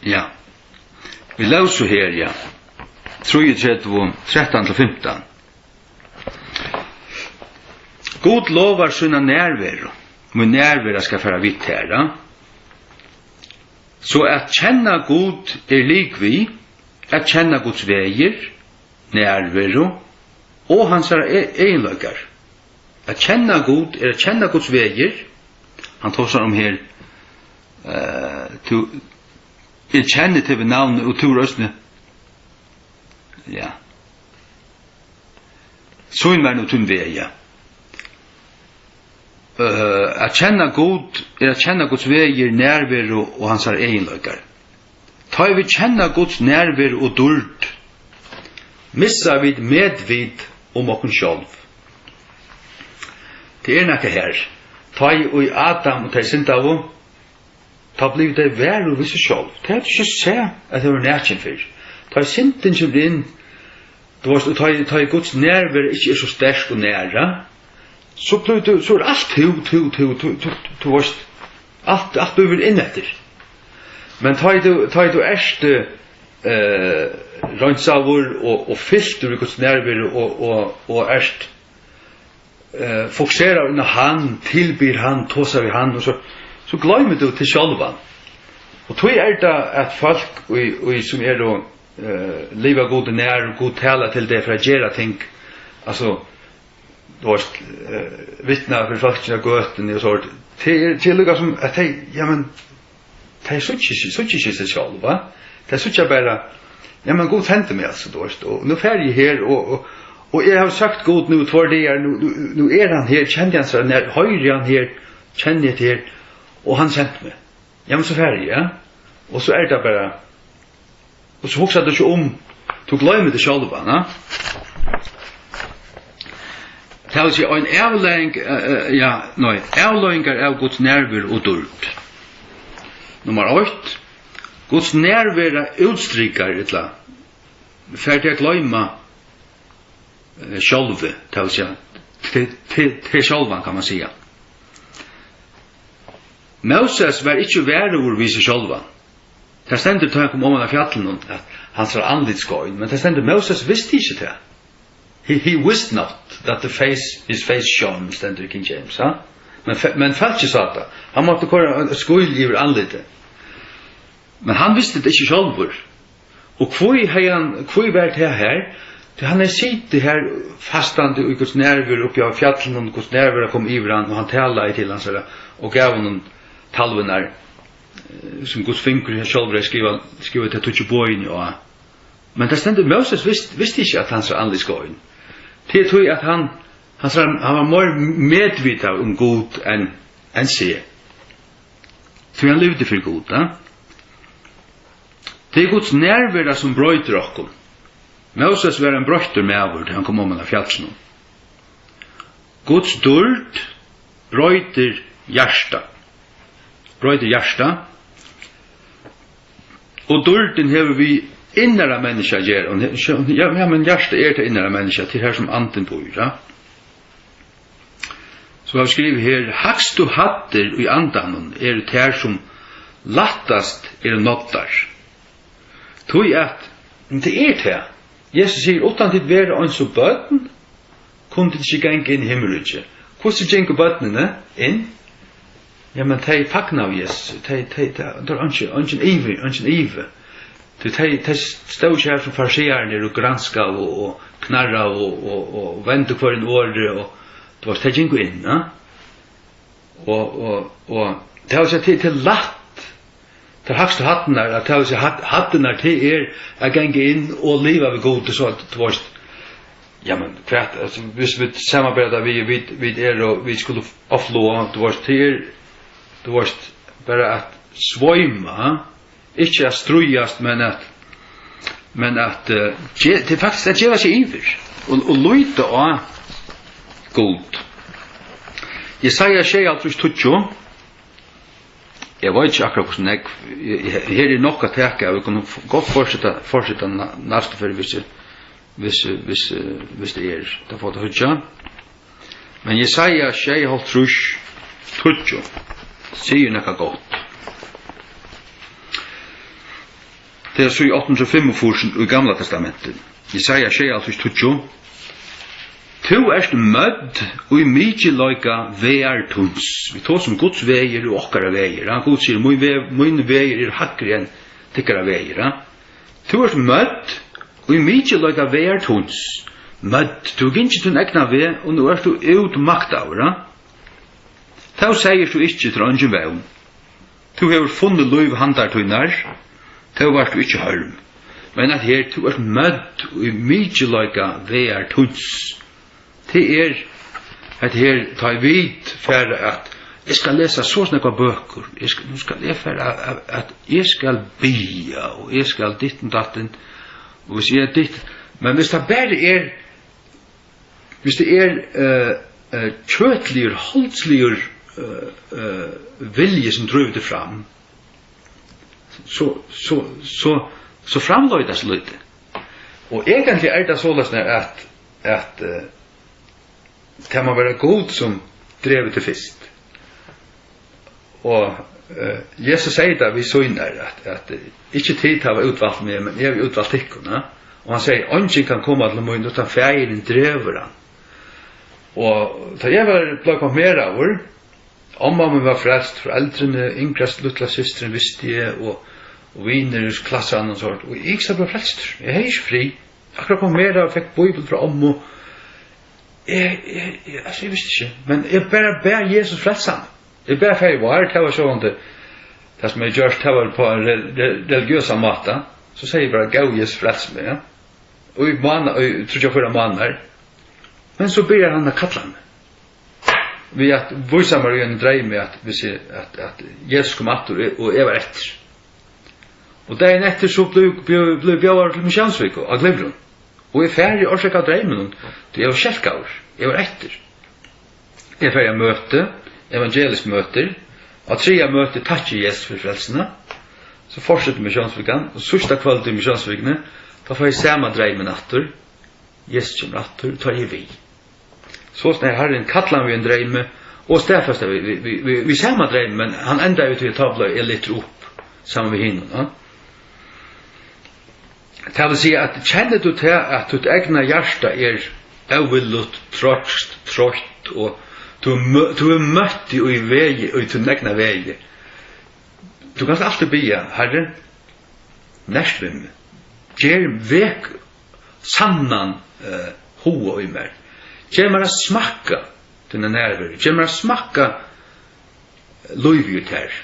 Ja. Vit lósu her, ja. Trýogtretivu, trettan til fimtan. Gud lovar sína nærveru. Mín nærvera skal fara við tær, ja. So at kenna Gud er lik við at kenna Guds vegir, nærveru og hansara e-, eginleikar. At kenna Gud er at kenna Guds vegir. Hann tosar um her, eh, tú, eg kenni teg við navni, og tú ert eisini, ja. Sýn mær nú tín veg, ja. Eh, at kenna Gud er at kenna Guds vegir, nærveru og hansara eginleikar. Tá ið vit kenna Guds nærveru og dýrd, missa vit medvit um okkum sjálv. Tað er nakað her. Tá ið Adam og tey syndaðu, tá blivu tey varug við seg sjálv. Tey høvdu ikki sæð, at tey vóru nakin fyrr. Tá ið syndin kemur inn, tú veist, og tá ið, tá ið Guds nærvera ikki er so sterk og næra, so blívur tú, so er alt tú, tú, tú, tú, tú, tú veist, alt, alt blívur inneftir. Men tá ið tú, tá ið tú ert, eh, reinsaður og, og fyltur við Guds nærveru og, og, og ert, eh, fokuseraður inn á hann, tilbiður hann, tosar við hann, og so, so gloymir tú teg sjálvan. Og tí er tað, at fólk, í, í, sum eru, eh, liva Gudi nær, og Gud talar til tey fyri at gera ting, altso, tú veist, eh, vitna fyri fólki á gøtuni og so, tað er, tað er líka sum at tey, ja, men, tey síggja ikki, síggja ikki seg sjálv, va? Tey síggja bara, ja, men Gud sendi meg, altso, tú veist, og nú fari eg her, og, og, og eg havi søkt Gud nú í tveir dagar, nú, nú, nú er hann her, kenni eg hansara nærveru, hoyri eg hann her, kenni eg tað her, og hann sendi meg. Ja, men so fari eg, ja. Og so er tað bara, og so hugsar tú ikki um, tú gloymir teg sjálvan, ja. Tað vil siga, ein avleiðing, eh, eh, ja, nei, avleiðingar av Guds nærveru og dýrd. Nummar eitt, Guds nærvera útstrikar, ella fær teg at gloyma, eh, sjálvið, tað vil siga, teg, teg, teg sjálvan, kann man siga. Móses var ikki varugur við seg sjálvan. Tað stendur, tá hann kom oman av fjallinum, at hansara andlit skein, men tað stendur, Móses visti ikki tað. He, he wist not that the face, his face shone, stendur í King James, ha? Men fe-, men fólkið sá tað. Hann mátti koyra eitt skýl yvir andlitið. Men hann visti tað ikki sjálvur. Og hví hevði hann, hví var tað her? Tí hann hevði sitið her fastandi í Guds nærveru uppi á fjallinum, Guds nærvera kom yvir hann, og hann talaði til hansara og gav honum talvurnar, eh, sum Guds fingur sjálvur hevði skrivað, skrivað tey tíggju boðini á. Men tað stendur, Móses vist-, visti ikki, at hansara andlit skein. Tað er tí, at hann, hansara, hann var meir medvitaður um Gud enn, enn seg. Tí hann livdi fyri Gud, ja? Tað er Guds nærvera, sum broytir okkum. Móses var ein broyttur maður, tá hann kom oman av fjallinum. Guds dýrd broytir hjarta. Broytir hjarta. Og dýrdin hevur við innara menniskja at gera. Hon he-, ja, ja, men hjartað er tað innara menniskja, tað er har, sum andin býr, ja. So havi eg skrivað her, hægstu hæddir í andanum eru tær, sum lættast eru náddar. Tí at, men tað er tað. Jesus sigur, uttan tit verða eins og børn, kunnu tit ikki ganga inn í himmiríkið. Hvussu gingu børnini inn? Ja, men tey fagnaðu Jesusi. Tey, tey, tey, tað er eingin, eingin ivi, eingin ivi. Tí tey, tey stóðu ikki har sum fariseararnir og granskaðu og, og knarraðu og, og, og vendu hvørjum orði og, tú veist, tey gingu inn, ja? Og, og, og tað vil siga, tað, tað er lætt, tær hægstu hæddirnar, at tað vil siga, hædd-, hæddirnar, tað er at ganga inn og liva við Gudi, so at, tú veist, ja, men hvat, altso, viss vit samanbera tað við, vit, vit eru, og vit skulu ofloa, tú veist, tað er, tú veist, bara at sveima, ikki at stríðast, men at, men at, eh, ge-, tað er faktiskt at geva seg yvir og, og líta á Gud. Jesaja sjeyoghálvtrýss tíggju. Eg veit ikki akkurát hvussu nógv, eg, eg, her er nokk at taka av, vit kunnu f-, gott fortseta, fortseta næ-, næstu ferð, hvis, hvis, hvis, hvis tað er. Tað fáa vit at síggja. Men Jesaja sjeyoghálvtrýss, tíggju sigur nakað gott. Tað er síða átta hundrað og fimmogfýrs í Gamla Testamenti. Jesaja sjeyoghálvtrýss, tíggju. Tú ert mødd í mikilleika vegar tíns. Vit tosa um Guds vegir og okkara vegir, ja. Gud sigur: "Mín veg-, mín vegir eru hægri enn tykkara vegir", ja. Tú ert mødd í mikilleika vegar tíns. Mødd, tú hevur gingið tín egna veg, og nú ert tú útmaktaður, ja. Tó segði tú ikki: "Tað er eingin vón." Tú hevur funnið lív handar tínar, tó vart tú ikki hørm. Men at her, tú ert mødd í mikilleika vegar tíns. Tað er, at her, tá ið vit fara at, eg skal lesa so nógvar bøkur, eg skal, nú skal eg fara at, at, at eg skal biðja, og eg skal ditten datten, og hvis eg er ditt, men hvis tað bara er, hvis tað er, eh, eh, kjøtligur, holdsligur, eh, eh, vilji, sum drívur teg fram, so, so, so, so framleiðir tað so lítið. Og eigentliga er tað soleiðis, at, at, eh, tað má vera Gud, sum dregur teg fyrst. Og, eh, Jesus segði tað við sínar, at, at, eh, ikki tit hava útvalt meg, men eg havi útvalt tykkum, ja? Og hann segði: "Eingin kann koma til mín, uttan Faðirin dregur hann." Og tá eg var, bleiv konfirmeraður, omma mín var frelst, foreldrini, yngra lítla systirin visti eg, og, og vinir í klassanum og sovorðið, og eg ikki bleiv frelstur. Eg hevði ikki frið. Akkurát konfirmeraður, fekk Bíbel frá ommu. Eg, eg, eg, altso, eg visti ikki, men eg bara bað Jesus frelsa meg. Eg bað Faðir vár, tað var sjálvandi tað, sum eg gjørdi, tað var á ein re-, re-, religiøsan máta. So segði eg bara: "Góði Jesus, frels meg", ja. Og í mána-, í tríggjar, fýra mánaðir. Men so byrjar hann at kalla meg. Við at vísa mær í einum dreymi, at, hvis eg, at, at Jesus kom aftur, og eg, og eg var eftir. Og dagin eftir, so bleiv, bleiv, bleiv bjóðaður til Missiónsviku á Glyvrum. Og eg fari, orsakað av dreyminum, tí eg var skelkaður, eg var eftir. Eg fari á møti, evangelisk møti, á triðja møti takki eg Jesus fyri frelsuna, so fortsetir Missiónsvikan, og síðsta kvøld í Missiónsvikuni, tá fái eg sama dreymin aftur, Jesus kemur aftur, tá eri eg við. Soleiðis, Harrin kallar við ein dreymi og staðfestir við, við, við, við, við sama dreymi, men hann endar við tí, at tá bleiv eg lyftur upp saman við hinum, ja. Tað vil siga, at kennir tú tað, at títt egna hjarta er óvilligt, troyskt, troytt, og tú mø-, tú hevur møtt teg í vegi, í tín egna vegi, tú kanst altíð biðja: "Harri, nert við meg. Ger, vek sannan, eh, huga í mær. Ger mær at smakka tína nærveru. Ger mær at smakka lívið í tær."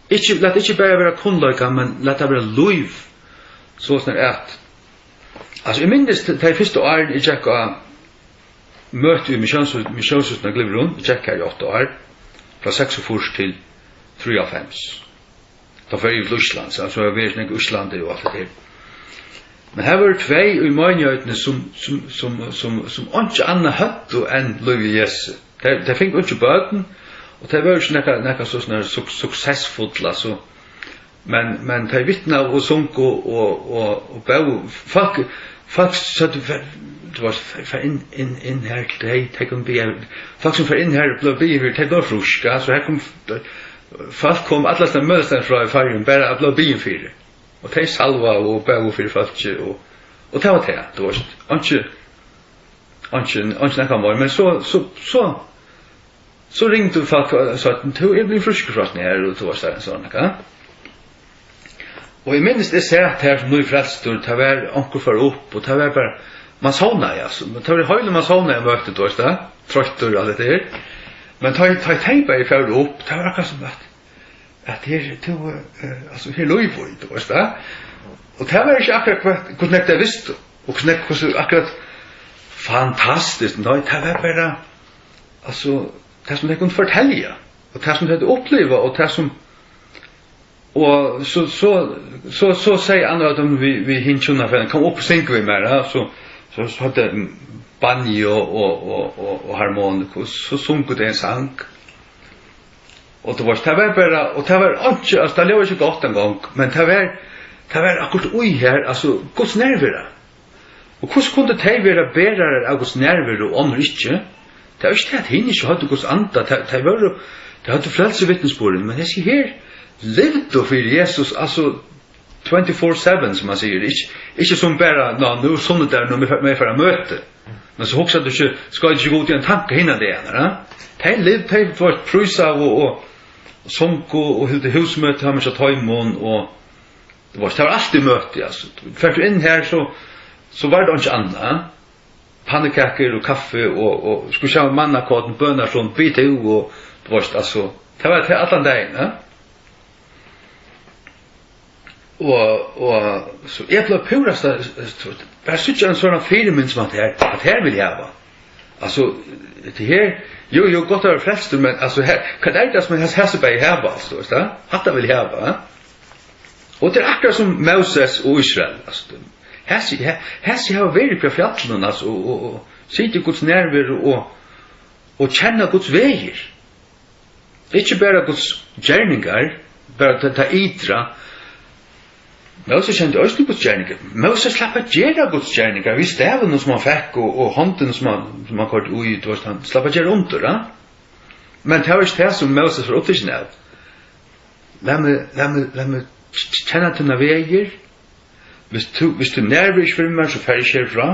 Ikki, lat ikki bara vera kunnleika, men lat tað vera lív. Soleiðis at, altso, eg minnist tey fyrstu árini, eg gekk á møti í Missións-, Missiónshúsinum á Glyvrum, eg gekk har í átta ár, frá seksogfýrs til trýoghálvfems. Tá fór eg til Íslands, altso, eg havi verið nógv í Íslandi og alt tað har. Men har vóru tvey í meinigheitum, sum, sum, sum, sum, sum einki annað høvdu enn lívið í Jesusi. Tey, tey fingu einki børn, og tey vóru ikki nakað, nakað so, sovorðið suk-, suksessfull, altso. Men, men tey vitnaðu og sungu og, og, og bóðu. Fólk, fólk søgdu: "Far, tú veitst, far, far inn, inn, inn har til tey, tey kunnu biðja." Fólk, sum fóru inn har og bleiv biðjað fyri, tey bleiv frísk, altso, har kom, fólk komu allastaðni, møguliga frá í Føroyum, bara at blíva biðin fyri. Og tey salvaðu og bóðu fyri fólki, og, og tað var tað, tú veitst. Einki, einki, einki nakað meir. Men so, so, so, so ringdu fólk og søgdu: "Tú ert blivin frískur frá hesum her, og tú veitst, tað er sovorðið nakað." Og eg minnist, eg sat har sum nýfrelstur, tað var onkur fór upp, og tað var bara, mann sovnaði, altso. Men tað var heilin, mann sovnaði, møtti, tú veitst tað, troyttur og alt hetta her. Men tá, tá tey bæði fóru upp, tað var akkurát sum at, at her, tú, eh, altso, her er lív í, tú veitst tað. Og tað var ikki akkurát hvat, hvussu nógv tey vistu, og hvussu nógv, hvussu akkurát fantastiskt, nei, tað var bara, altso, tað sum tey kundu fortelja, og tað sum tey høvdu upplivað, og tað sum, og so, so, so, so segði annar av teimum við, við hin hjúnafelagan: "Kom upp og syng við mær", ja, so, so, so høvdu tey banjo og, og, og, og harmoniku, og so sungu tey ein sang. Og tú veist, tað var bara, og tað var einki, altso, tað ljóðar ikki gott eingong, men tað var, tað var akkurát í her, altso, Guds nærvera. Og hvussu kundu tey vera berarar av Guds nærveru og onnur ikki? Tað var ikki tað, at hini ikki høvdu Guds anda, tey, tey vóru, tey høvdu frelsuvitnisburðin, men hesi her livdu fyri Jesus, altso, twenty-four seven, sum man sigur, ikki, ikki sum bara, ná, nú er sunnudagur, nú má eg fara, má eg fara á møti. Men so hugsar tú ikki, skalt ikki Gud í ein tanka hinar dagarnar, ha? Tey livdu, tey, tú veist, prísaðu og, og sungu og hildu húsmøti, har man sá teimum og, tú veist, tað var altíð møti, altso. Fert tú inn her, so, so var tað einki annað, ha? Pannukakur og kaffi og, og skuldi hava mannakorn, bønarstund, bið tú og, tú veist, altso, tað var tað allan dagin, ha? Og, og so eg bleiv púra sta-, st-, bara síggja ein sånn fyrimynd sum at her, at her vil eg hava. Altso, tað her, jú, jú, gott at vera frelstur, men, altso, her, hvat er tað sum hesi, hesi bæði hava, altso, veist tú? Hatta vil eg hava, ha? Og tað er akkurát sum Moses og Ísrael, altso, hesi, he-, hesi hava verið uppi á fjallinum, altso, og, og, og sitið í Guds nærveru og, og kenna Guds vegir. Ikki bara Guds gerningar, bara tað, tað ytra. Moses kendi eisini Guds gerningar. Moses slapp at gera Guds gerningar við stavinum sum hann fekk og, og hondini sum hann, sum hann koyrdi í, tú veist, hann slapp at gera undur, ha? Men tað var ikki tað sum Moses var upptikin av. Lat meg, lat meg, lat meg k-, k-, kenna tínar vegir. Viss tú, viss tú nærverir ikki fyri mær, so fari eg ikki herfrá.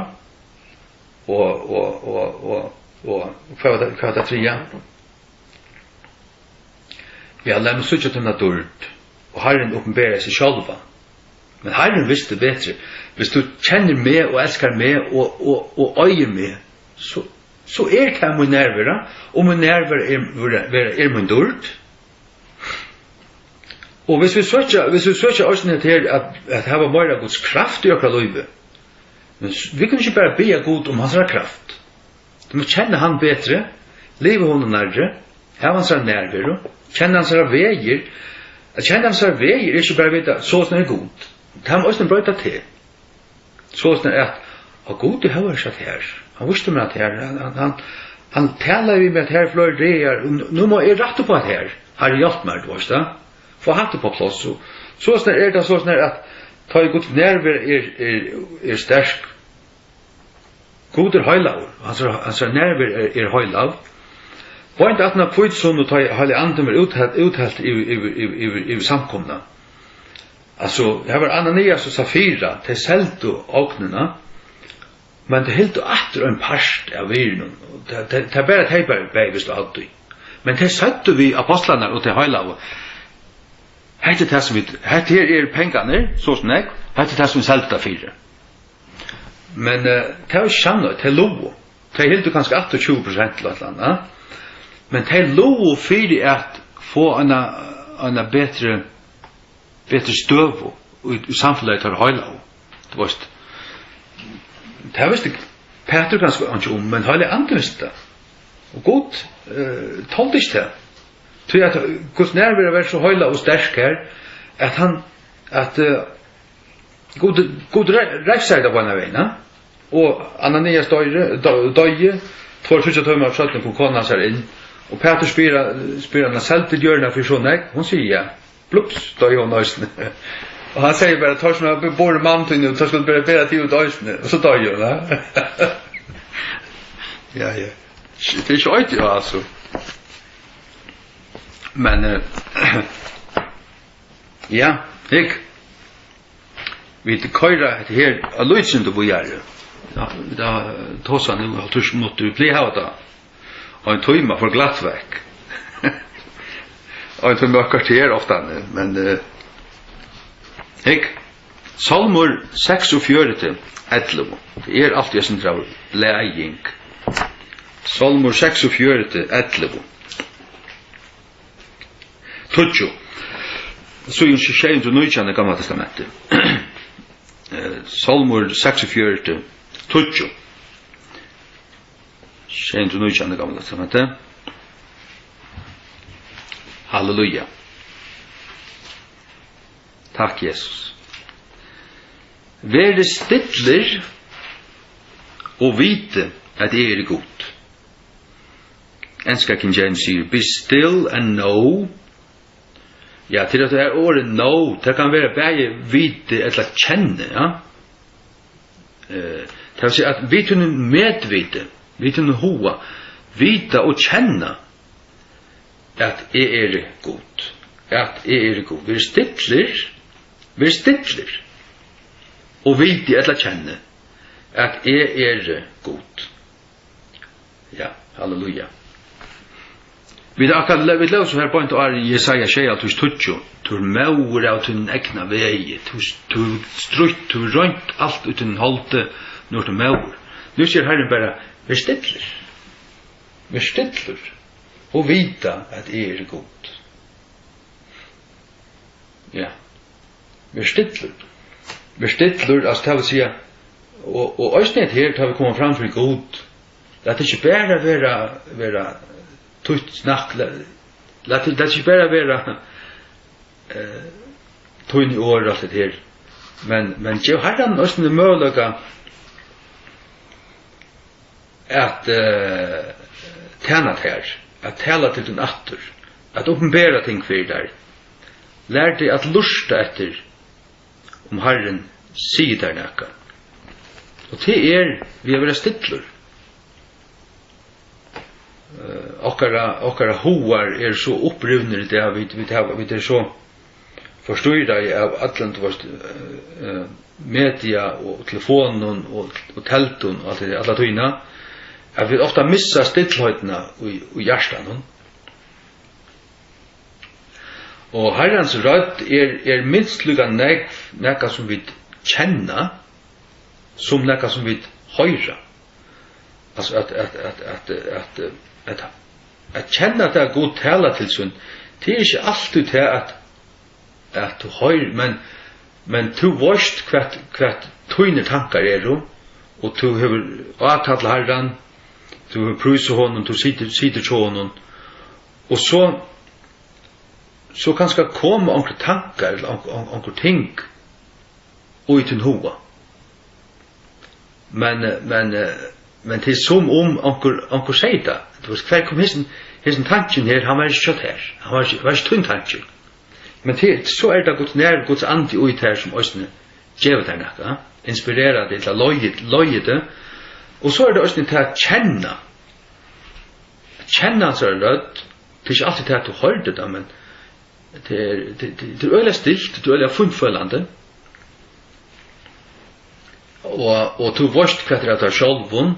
Og, og, og, og, og hvat var tað, hvat var tað triðja? Ja, lat meg síggja tína dýrd, og Harrin opinberar seg sjálvan. Men Harrin visti betri. Viss tú kennir meg og elskar meg og, og, og eigur meg, so, so er tað mín nærvera, og mín nærvera er, vera, vera, er mín dýrd. Og viss vit søkja, viss vit søkja eisini hetta her at, at hava meira Guds kraft í okkara lívi, men s-, vit kunnu ikki bara biðja Gud um hansara kraft. Tú mást kenna hann betri, liva honum nærri, hava hansara nærveru, kenna hansara vegir. At kenna hansara vegir er ikki bara at vita, soleiðis er Gud. Tað má eisini broyta teg. Soleiðis er at, á, Gud, eg havi ikki at her. Hann vísti mær at her, hann, hann, hann, hann talaði við meg at her fleiri dagar, og nú, nú má eg rætta upp á at her. Harri, hjálp mær, tú veist tað. Fá hatta upp á pláss. Og soleiðis er tað, soleiðis er at tá ið Guds nærvera er, er, er sterk, Gud er heilagur, hansara, hansara nærvera er, er heilag. Beint aftan á hvítusunnu, tá ið Heilagi Andin var úthelt, úthelt yvir, yvir, yvir, yvir, yvir samkomuna. Altso, her var Ananias og Safira, tey seldu ognina, men tey hildu aftur ein part av virðinum. Og tað, tað, tað bara, tey bara, bæði vistu av tí. Men tey søgdu við apostlarnar og tey heilagu: Hetta er tað, sum vit, hetta her eru pengarnir, so og so nógv, hetta er tað, sum vit seldu tað fyri. Men, eh, tað var ikki sannheit, tey lugu. Tey hildu kanska áttaogtjúgu prosent til eitt ella annað. Men tey lugu fyri at fáa eina, eina betri, betri støðu í, í samfelagi teirra heilagu. Tú veist, tað visti Pætur kanska einki um, men Heilagi Andin visti tað. Og Gud, eh, toldi ikki tað. Tí at Guds nærvera var so heilag og sterk her, at hann, at, eh, Gud, Gud re-, revsaði tað beinan vegin, ha? Og Ananias doyri, do-, doyði, tveir, tríggjar tímar seinni kom kona hansara inn, og Pætur spyr, spyr hana: Seldu tit jørðina fyri so nógv? Hon sigur ja. Blups, doyði hon eisini. Og hann segði bara: Teir sum hava borið mann tín út, teir skulu bara bera teg út eisini. Og so doyði hon, ha? Ja, ja. Tað er ikki eitt, ja, altso. Men, eh, ja, hygg. Vit koyra hetta her á lítið sindur víðari. Ja, vit hava tosað nú hálvtrýss minuttir, vit plaga at hava tað ein tíma for glatt vekk. Ein tíma og eitt korter oftani, men, eh, hygg, Sálmur seksogfjøruti, ellivu. Tað er altíð eitt sindur av blæing. Sálmur seksogfjøruti, ellivu. Tíggju. Síðan sjey hundrað og nítjan í Gamla Testamenti. Eh, Sálmur seksogfjøruti, tíggju. Sjey hundrað og nítjan í Gamla Testamenti. Halleluja. Takk, Jesus. Verið stillir og vitið, at eg eri Gud. Enska King James sigur: "Be still and know Ja, til at det her ordet know, det kann vera bæði viti ella kenni, ja. Eh, tað vil siga, at við tínum medviti, við tínum huga, vita og kenna, at eg eri Gud, at eg eri Gud. Ver stillur, ver stillur, og viti ella kenni, at eg eri Gud. Ja, halleluja. Vit akkurát, vit lósu her beint áðrenn Jesaja sjeyoghálvtrýss tíggju: "Tú ert móður av tínum egna vegi, tú, tú hevur strítt, tú hevur roynt alt í tínum holdi, nú ert tú móður." Nú sigur Harrin bara: "Ver stillur, ver stillur, og vita, at eg eri Gud." Ja. Ver stillur. Ver stillur, altso, tað vil siga, og, og eisini hetta her, tá vit koma fram fyri Gud, lat ikki bara vera, vera títt snakk, la-, lat, lat ikki bara vera, eh, tíni orð, alt hetta her, men, men gev Harranum eisini møguleika at, eh, tæna tær, at tala til tín aftur, at opinbera ting fyri tær. Lær teg at lurta eftir, um Harrin sigur tær nakað. Og tað er við at vera stillur. Eh, okkara, okkara hugar eru so upprivnir í dag, vit, vit hava, vit eru so forstýraði av øllum, tú veist, eh, eh, media og telefonum og, og teldum og alt det, alla tíðina, at vit ofta missa stillheitna í, í hjartanum. Og Harrans rødd er, er minst líka nógv nakað, sum vit kenna, sum nakað, sum vit hoyra. Altso, at, at, at, at, at, at, at kenna tað, at Gud talar til sín, tað er ikki altíð tað, at, at tú hoyrir, men, men tú veitst, hvat, hvat tínir tankar eru, og tú hevur ákallað Harran, tú hevur prísað honum, tú situr, situr hjá honum, og so, so kanska koma onkrir tankar, ella onk-, onk-, onkur ting í tín huga. Men, eh, men, eh, men tað er sum um onkur, onkur segði tað. Tú veist, hvar kom hesin, hesin tankin her? Hann var ikki hjá tær. Hann var ikki, var ikki tín tanki. Men tað, so er tað Guds nær, Guds andi í tær, sum eisini gevur tær nakað, inspirerar teg, ella leiðir, leiðir teg. Og so er tað eisini tað at kenna. At kenna hansara rødd. Tað er ikki altíð tað, at tú hoyrdi tað, men tað er, tað, tað, tað er øgiliga stilt, tað er øgiliga fínfølandi. Og, og tú veitst, hvat er av tær sjálvum,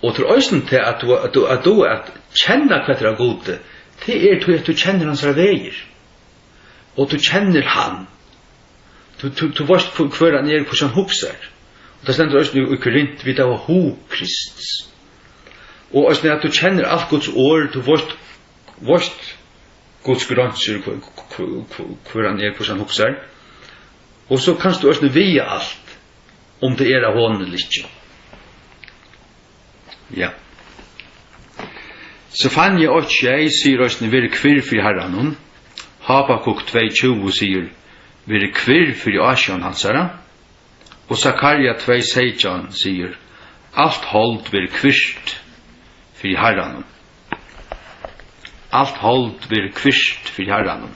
og tú er eisini til at tú, at tú, at tú, at kenna, hvat er av Gudi, tað er tí, at tú kennir hansara vegir, og tú kennir hann. Tú, tú, tú veitst, hvør, hvør hann er, hvussu hann hugsar. Og tað stendur eisini í, í Korint, vit hava hug Krists. Og eisini, at tú kennir alt Guds orð, tú veitst, veitst Guds greinsur, hv-, hv-, hv-, hvør hann er, hvussu hann hugsar. Og so kanst tú eisini viga alt, um tað er av honum ella ikki. Ja. Sefania eitt sjey sigur eisini: "Verið kvirr fyri Harranum." Habakuk tvey tjúgu sigur: "Verið kvirr fyri ásjón hansara." Og Sakarja tvey seytjan sigur: "Alt hold verður kvirt fyri Harranum." Alt hold verður kvirt fyri Harranum.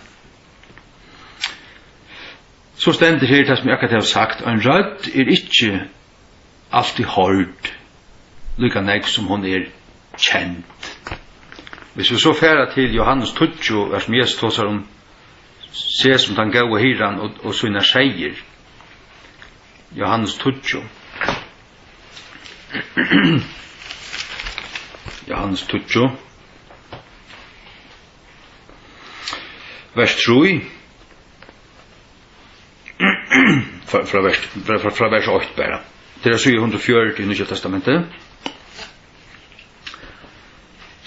So stendur her tað, sum eg akkurát havi sagt: ein rødd er ikki altíð hoyrd, líka nógv sum hon er kend. Hvis vit so fara til Johannes tíggju, har sum Jesus tosar um seg sum tann góða hirðan og, og sínar seyðir. Johannes tíggju. Johannes tíggju. Vers trý. Frá, frá vers, frá, frá, frá vers eitt bara. Tað er síða hundrað og fjøruti í Nýggja Testamenti.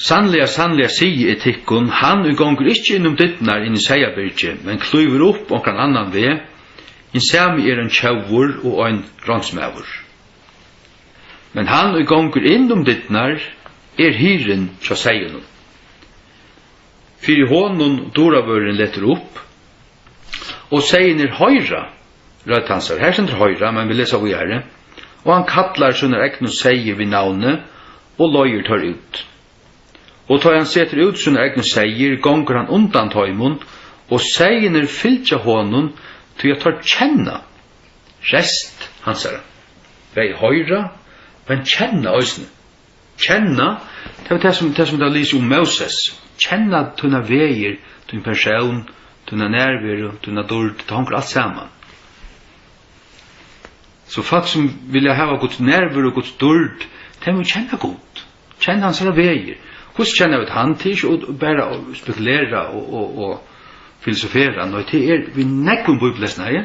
Sanniliga, sanniliga, sigi eg tykkum, hann, ið gongur ikki inn um dyrnar inn í seyðabyrgið, men klívur upp onkran annan veg, hin sami er ein tjóvur og ein ránsmaður. Men hann, ið gongur inn um dyrnar, er hirðin hjá seyðunum. Fyri honum duravørðurin letur upp, og seyðirnir hoyra rødd hansara. Her stendur hoyra, men vit lesa víðari. Og hann kallar sínar egnu seyðir við navni og leiðir teir út. Og tá hann setur út sínar egnu seyðir, gongur hann undan teimum Og seyðirnir fylgja honum, tí at teir kenna rest hansara. Bæði hoyra, men kenna eisini. Kenna, tað er tað sum, tað sum tað lýsir um Móses. Kenna tínar vegir, tín persón, tína nærveru, tína dýrd, tað hongur alt saman. So fólk sum vilja hava Guds nærveru og Guds dýrd, tey mugu kenna Gud. Kenna hansara vegir. Hvussu kenna vit hann? Tað er ikki út-, bara at spekulera og, og, og filosofera. Nei, tað er við nógvum bíbellesnaði.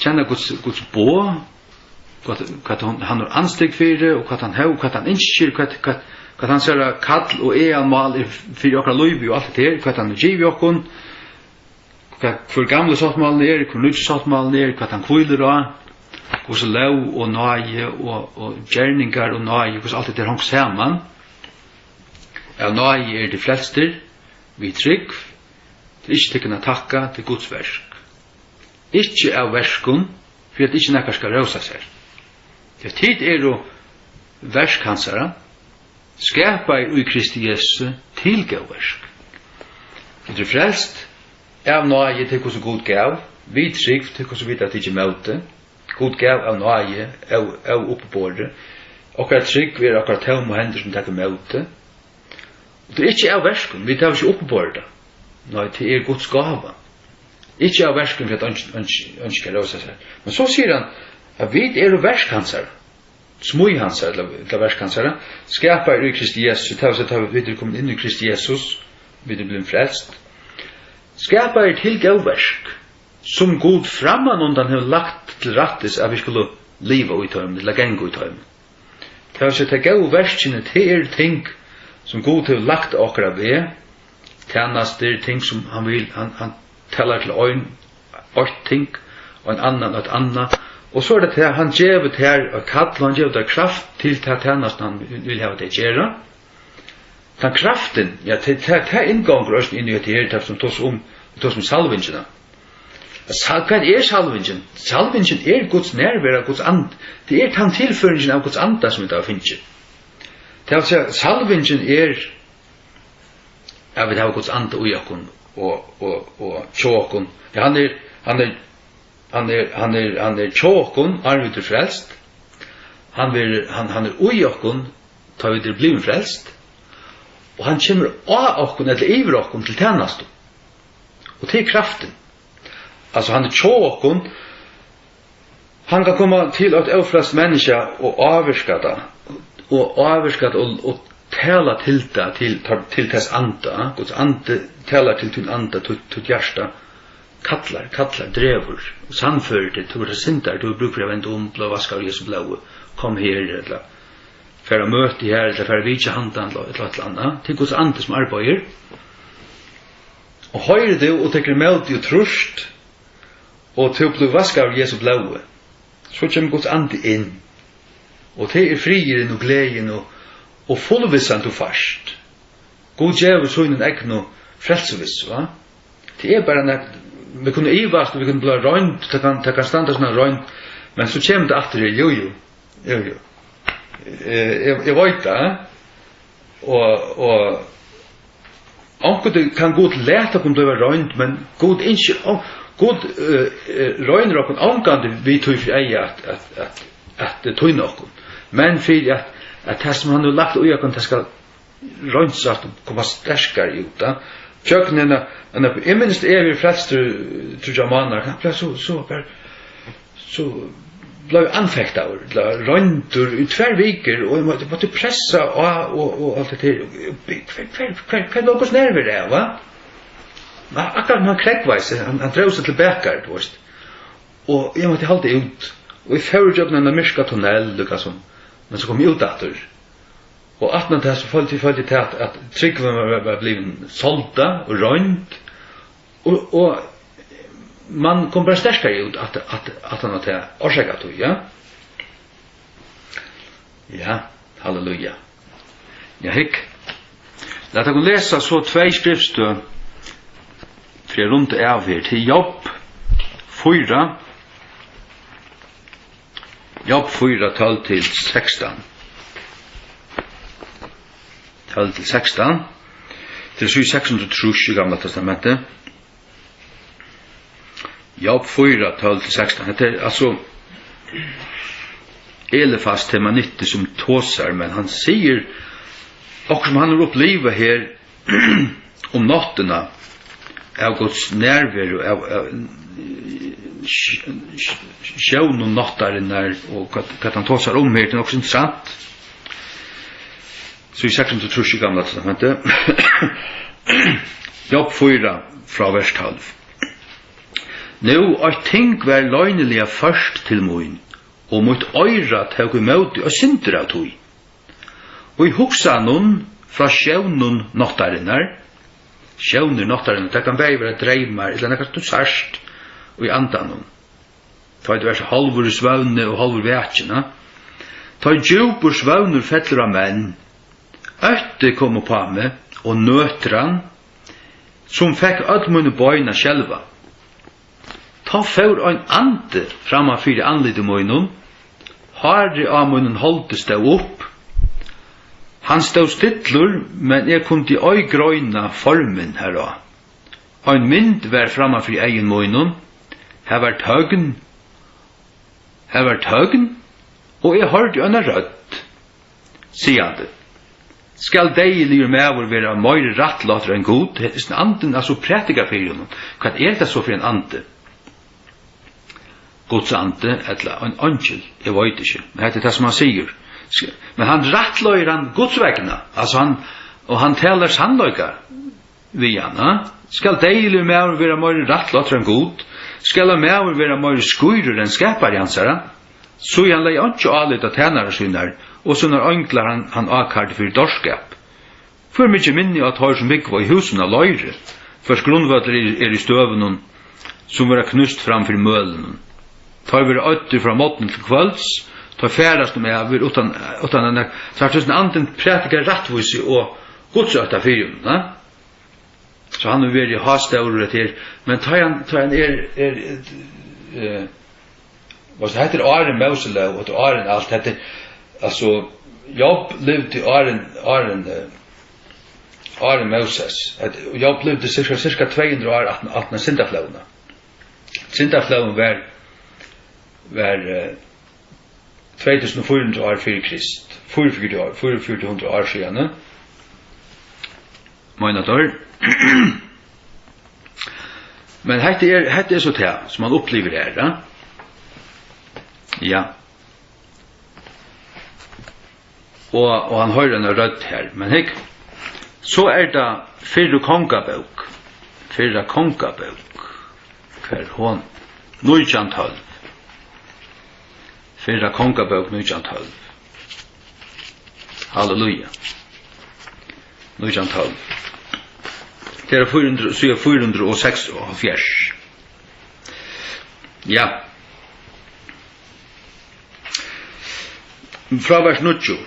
Kenna Guds, Guds boð, hvat, hvat hann, hann er andstygg fyri, og hvat hann hevur, hvat hann ynskir, hvat, hvat, hvat hansara kall og eginmál er fyri okkara lívi og alt hetta her, hvat hann hevur givið okkum. Hvat, hvør gamli sáttmálin er, hvør nýggi sáttmálin er, hvat hann hvílir á, hvussu lóg og náði og, og gerningar og náði, hvussu alt hetta er hongt saman. Av náði eru tit frelstir, við trúgv, tað er ikki tykkum at takka, tað er Guds verk. Ikki av verkum, fyri at ikki nakar skal rósa sær. Tí tit eru verk hansara, skapaðir í Kristi Jesusi til góð verk. Tit eru frelst av náði, til hvussu Gud gav, við trúgv, til hvussu vit hava tikið ímóti. Gud gav av náði, ó-, óuppiborið. Okkara trúgv er okkara tómu hendur, sum taka ímóti. Og tað er ikki av verkum, vit hava ikki uppiborið tað. Nei, tað er Guds gáva. Ikki av verkum, fyri at eingin, eingin, eingin skal rósa sær. Men so sigur hann, at vit eru verk hansara, smíð hansara, ella, ella verk hansara, skapaðir í Kristi Jesus, tað vil siga, tá vit eru komin inn í Krist Jesus, vit eru blivin frelst, skapaðir til góð verk, sum Gud frammanundan hevur lagt til rættis, at vit skulu liva í teimum, ella ganga í teimum. Tað vil siga, tey góðu verkini, tað eru ting, sum Gud hevur lagt á okkara veg, tænastur, ting sum hann vil, hann, hann talar til ein, eitt ting, og ein annan, eitt annað. Og so er tað tað, hann gevur tær eitt kall, og hann gevur tær kraft til ta tænastu, hann vil, vil hava teg at gera. Tann kraftin, ja, tað, tað, tað inngongur eisini inn í hetta her, tað sum tosa um, tosa um salvingina. Sa-, hvat er salvingin? Salvingin er Guds nærvera, Guds and-, tað er tann tilføringin av Guds anda, sum vit hava fingið. Tað vil siga, salvingin er, at vit hava Guds anda í okkum og, og, og hjá okkum. Ja, hann er, hann er, hann er, hann er, hann er hjá okkum, áðrenn vit eru frelst. Hann verður, hann, hann er í okkum, tá vit eru blivin frelst. Og hann kemur á okkum, ella yvir okkum, til tænastu. Og tað er kraftin. Altso, hann er hjá okkum. Hann kann koma til eitt ófrelst menniskja og ávirka tað, og ávirka tað og, og tala til tað, til, til tess anda. Guds andi talar til tín anda, títt, títt hjarta. Kallar, kallar, dregur, sannførir teg, tú ert ein syndari, tú hevur brúk fyri at venda um, blíva vaskaður í Jesu blóði, kom her, ella fara á møti her, ella fara at vitja handan, ella, ella eitt ella annað. Tað er Guds andi, sum arbeiðir. Og hoyrir tú og tekur ímóti og trýrt, og tú blívur vaskaður í Jesu blóði, so kemur Guds andi inn, og tað er friðurin og gleðin og, og fullvissan, tú fært. Gud gevur sínum egnu frelsuvissu, va? Tað er bara nek-, vit kunnu ivast, og vit kunnu blíva roynd, tað kann, tað kann standa sum ein roynd, men so kemur tað aftur her, jú, jú, jú, jú. Eh, eg, eg veit tað, eh? Og, og onkuntíð kann Gud lata okkum blíva roynd, men Gud ynskir, ó, Gud, eh, eh, roynir okkum ongantíð við tí fyri eyga at, at, at, at týna okkum. Men fyri at, at tað, sum hann hevur lagt í okkum, tað skal reinsast og koma sterkari út, ja. Gjøgnum eina, eina, eg minnist, eg eri frelstur, eh, tríggjar mánaðar, kanska, so, so bara, so bleiv eg anfektaður, ella royndur í tvær vikur, og eg mátti, mátti pressa á, og, og alt hetta her. Hvar, hvar, hvar, hvar lógu nervir av, va? Men akkurát sum hann krógvaði seg, hann, hann dró seg til bakar, tú veist. Og eg mátti halda út. Og eg fór ígjøgnum eina myrka tunnel, líkasum. Men so kom eg út aftur. Og aftan á tað, so føldi, føldi eg til, at, at trúgvin var, var, var blivin soldað og roynd. Og, og man kom bara sterkari út at, at, at hann at tað orsaka tí, ja. Ja, halleluja. Ja, hygg. Lat okkum lesa so tvey skriftstøð fyri at runda av her. Til Job fýra. Job fýra, tólv til sekstan. Tólv til sekstan. Til síðu seks hundrað og trýss í Gamla Testamenti. Job fýra, tólv til sekstan. Hetta er altso Elifas Temanitti sum tosar, men hann sigur okkurt sum hann hevur upplivað her um náttina av Guds nærveru, av, av sj-, sj-, sjónum náttarinnar og hvat, hvat hann tosar um her, tað er nokk so interessant. So í seks hundrað og trýss í Gamla Testamenti. Job fýra frá vers tólv. Nú, eitt ting var loyniliga ført til mín, og mítt oyra tók ímóti eitt sindur av tí. Og í hugsanum frá sjónum náttarinnar, sjónir náttarinnar, tað kann bæði vera dreymar ella nakað, tú sært í andanum. Tá ið tú ert hálvur í svøvni og hálvur vakin, ha? Tá ið djúpur svøvnur fellur á menn, ótti kom upp á meg, og nøtran, sum fekk øll míni bein at skelva. Tá fór ein andi framman fyri andliti mínum, hárið á mínum holdi stóð upp. Hann stóð stillur, men eg kundi ei greina formin hará. Ein mynd var framman fyri eygum mínum. Har var tøgn, har var tøgn, og eg hoyrdi eina rødd, sigandi: Skal deyðiligur maður vera meiri rættláttur enn Gud? Hesin andin, altso, prædikar fyri honum. Hvat er hetta so fyri ein andi? Guds andi ella ein eingil, eg veit ikki. Men hetta er tað, sum hann sigur. Sk-, men hann rættleiðir hann Guds vegna. Altso, hann, og hann talar sannleika við hann, ha? Skal deyðiligur maður vera meiri rættláttur enn Gud? Skal ein maður vera meiri skírur enn skapari hansara? Síðan legði einki álit á tænarar sínar og sínar einglar, hann, hann ákærdi fyri dárskap. Hvør mikið minni á teir, sum búgva í húsum av leiri, hvørs grundvøllur er, er í støðunum, sum verða knúst fram fyri mølinum. Teir verða oyddir frá morgni til kvølds, teir ferðast um ævir uttan, uttan at nak-, sært tú, andin prædikar rættvísi og gudsótta fyri honum, ha? So hann hevur verið hástórur, hetta her, men tá hann, tá hann er, er, eh, altso, hetta er áðrenn Móselóg, og hetta er áðrenn alt, hetta er, altso, Job livdi áðrenn, áðrenn, eh, áðrenn Móses. Hetta, Job livdi cirka, cirka tvey hundrað ár aftan, aftan á syndaflóðina. Syndaflóðin var, var, eh, tvey túsund og fýra hundrað ár fyri Krist. Fýraogfjøruti ár, fýraogfjøruti hundrað ár síðani. Meina teir. Men hetta er, hetta er so tað, sum hann upplivir her, ja? Ja. Og, og hann hoyrir eina rødd her. Men hygg, so er tað Fyrru Kongabók. Fyrra Kongabók. Hvar er hon? Nítjan tólv. Fyrra Kongabók, nítjan tólv. Halleluja. Nítjan tólv. Tað er fýra hundrað, síða fýra hundrað og seksoghálvfjerðs. Ja. Frá vers níggju.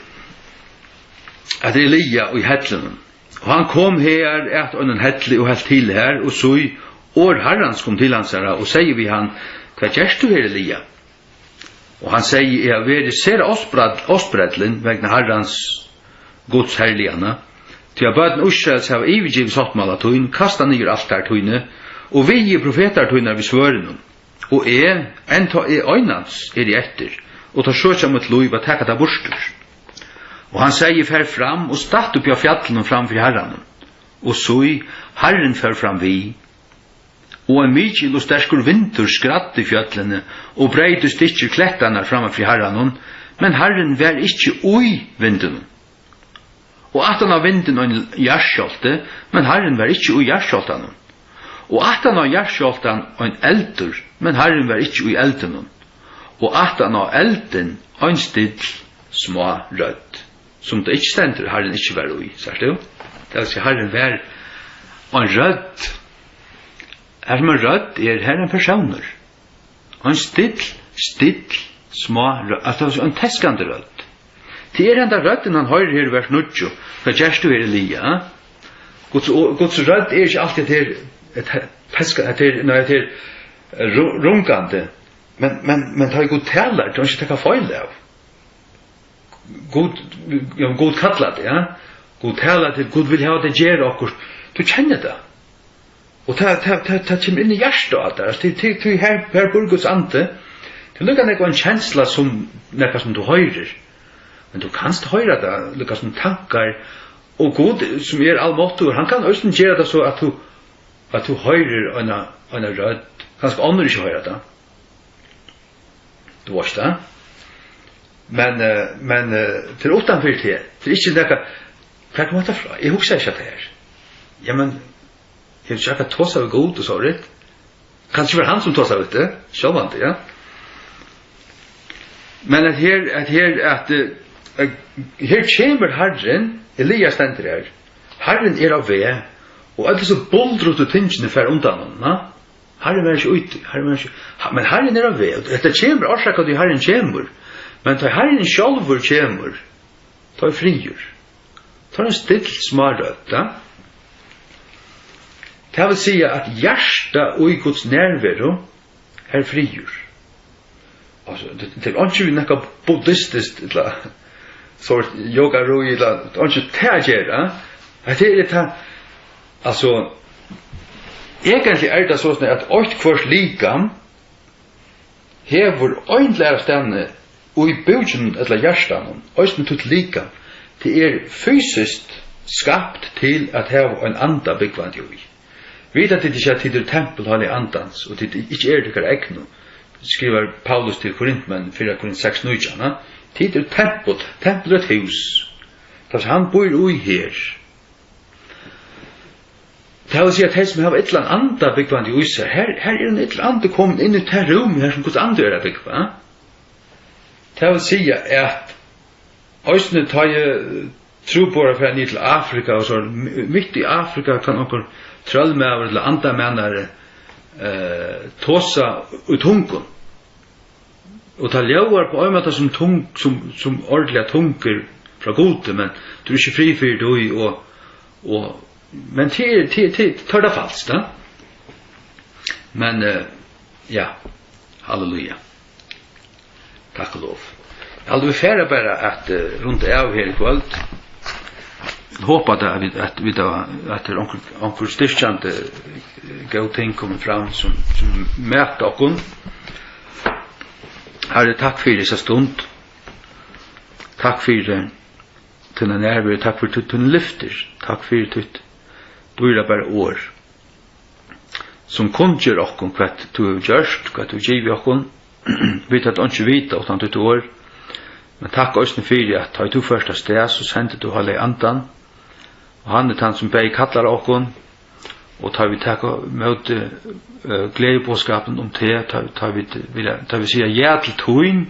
At Elia í hellinum. Og hann kom her at einum helli og helt til her, og sí, orð Harrans kom til hansara og segði við hann: Hvat gert tú her, Elia? Og hann segði: Eg havi verið sera ástbrall-, ástbrellin vegna Harrans, Guds herlighana, tí at børn Ísraels hava yvirgivið sáttmála tín, kastað niður altar tíni og viðið profetar tínar við svørðinum. Og eg, enn tá eg einans eri eftir, og teir søkja mítt lív at taka tað burtur. Og hann segði: Far fram og statt uppi á fjallinum fram fyri Harranum, og sí, Harrin fór fram við, og ein mikil og sterkur vindur skræddi fjøllini og breyt í stykkir klettarnar framman fyri Harranum, men Harrin var ikki í vindinum. Og aftan á vindin ein jarðskjálvti, men Harrin var ikki í jarðskjálvtanum. Og aftan á jarðskjálvtan ein eldur, men Harrin var ikki í eldinum. Og aftan á eldin ein still, smá rødd, sum tað ikki stendur, Harrin ikki var í, sært tú? Tað vil siga, Harrin var ein rødd. Har sum ein rødd er, har er ein persónur. Ein still, still, smá rødd, altso, tað var ein teskandi rødd. Tað er henda røddin, hann hoyrir her í vers níggju. Hvat gert tú her, Elia? Guds, Guds rødd er ikki altíð at her, at he-, peska, at her, nei, at her, ru-, rungandi. Men, men, men tá Gud talar, tað er ikki taka feil av. Gud, ja, Gud kallar teg, ja. Gud talar til, Gud vil hava teg at gera okkurt. Tú kennir tað. Og tað, tað, tað, tað kemur inn í hjartað á tær. Altso, tí, tí, tí her, her býr Guds andi. Tað er líka nógv ein kensla sum nakað sum tú hoyrir. Men tú kanst hoyra tað, líka sum tankar. Og Gud, sum er almáttugur, hann kann eisini gera tað so, at tú, at tú hoyrir eina, eina rødd. Kanska onnur ikki hoyra tað. Tú veitst tað. Men, eh, men, eh, tað er uttan fyri teg. Tað er ikki nakað, hvar kom hetta frá? Eg hugsaði ikki at tað her. Jamen, hevur tú ikki tosað við Gud og so, rætt? Kanska var hann sum tosaði við teg, sjálvandi, ja. Men at her, at her, at, eh, at her kemur Harrin, Elias stendur her. Harrin er á veg, og øll hesi buldrutu tingini fara undan honum, na? Harrin var ikki úti, Harrin var ikki, ha-, men Harrin er á veg, og hetta kemur, orsaka tí Harrin kemur. Men tá Harrin sjálvur kemur, tá er friður. Tá er ein still, smá rødd, ja. Tað vil siga, at hjartað í Guds nærveru, har er friður. Altso, tað, tað er einki við nakað buddhistiskt, ella so yogarúm, ella einki tað at gera. Hetta er tað, altso, eigentliga er tað soleiðis, at eitt hvørt likam hevur ein til aðrastaðni í búkinum ella hjartanum, eisini títt likam. Tað er fysiskt skapt til at hava ein anda búgvandi í. Vita tit ikki, at tit eru tempul Heilaga Andans, og tit ikki eru tykkara egnu? Skrivar Paulus til Korintmenn, fyrra Korint seks nítjan, ha? Tit eru tempul, tempul er eitt hús. Tað vil siga, hann býr í her. Tað vil siga, at tey sum hava illan anda búgvandi í sær, her, her er ein illur andi komin inn í tað rúm, her sum Guds andi er at búgva. Tað vil siga, at eisini tá eg trúboðarar fara niður til Afrika, og so mi-, mitt í Afrika kann onkur trøllmaður ella andamænari, eh, tosa í tungum. Og tað ljóðar á ein máta sum tung-, sum, sum ordiligar tungur frá Gudi, men tú hevur ikki frið fyri tí, og, og, men tað er, tað er, tað er, tað er tað falskt, ja. Men, eh, ja, halleluja. Takk og lov. Eg haldi, vit fara bara at, eh, runda av her í kvøld. Eg hopi tað, at vit, at vit hava, at tað er onkur, onkur styrkjandi, eh, góð ting komin fram, sum, sum mata okkum. Harri, takk fyri hesa stund. Takk fyri tína nærveru. Takk fyri tí, tín lyftir. Takk fyri títt dýrabara orð, sum kunngjør okkum, hvat tú hevur gjørt, hvat tú hevur givið okkum. Vit høvdu einki vitað uttan títt orð. Men takk eisini fyri, at tá ið tú fert avstað, so sendir tú Heilaga Andan. Og hann er tann, sum bæði kallar á okkum, og tá vit taka ímóti, eh, gleðiboðskapin um teg, tá, tá vit vilja, tá vit siga ja til tín,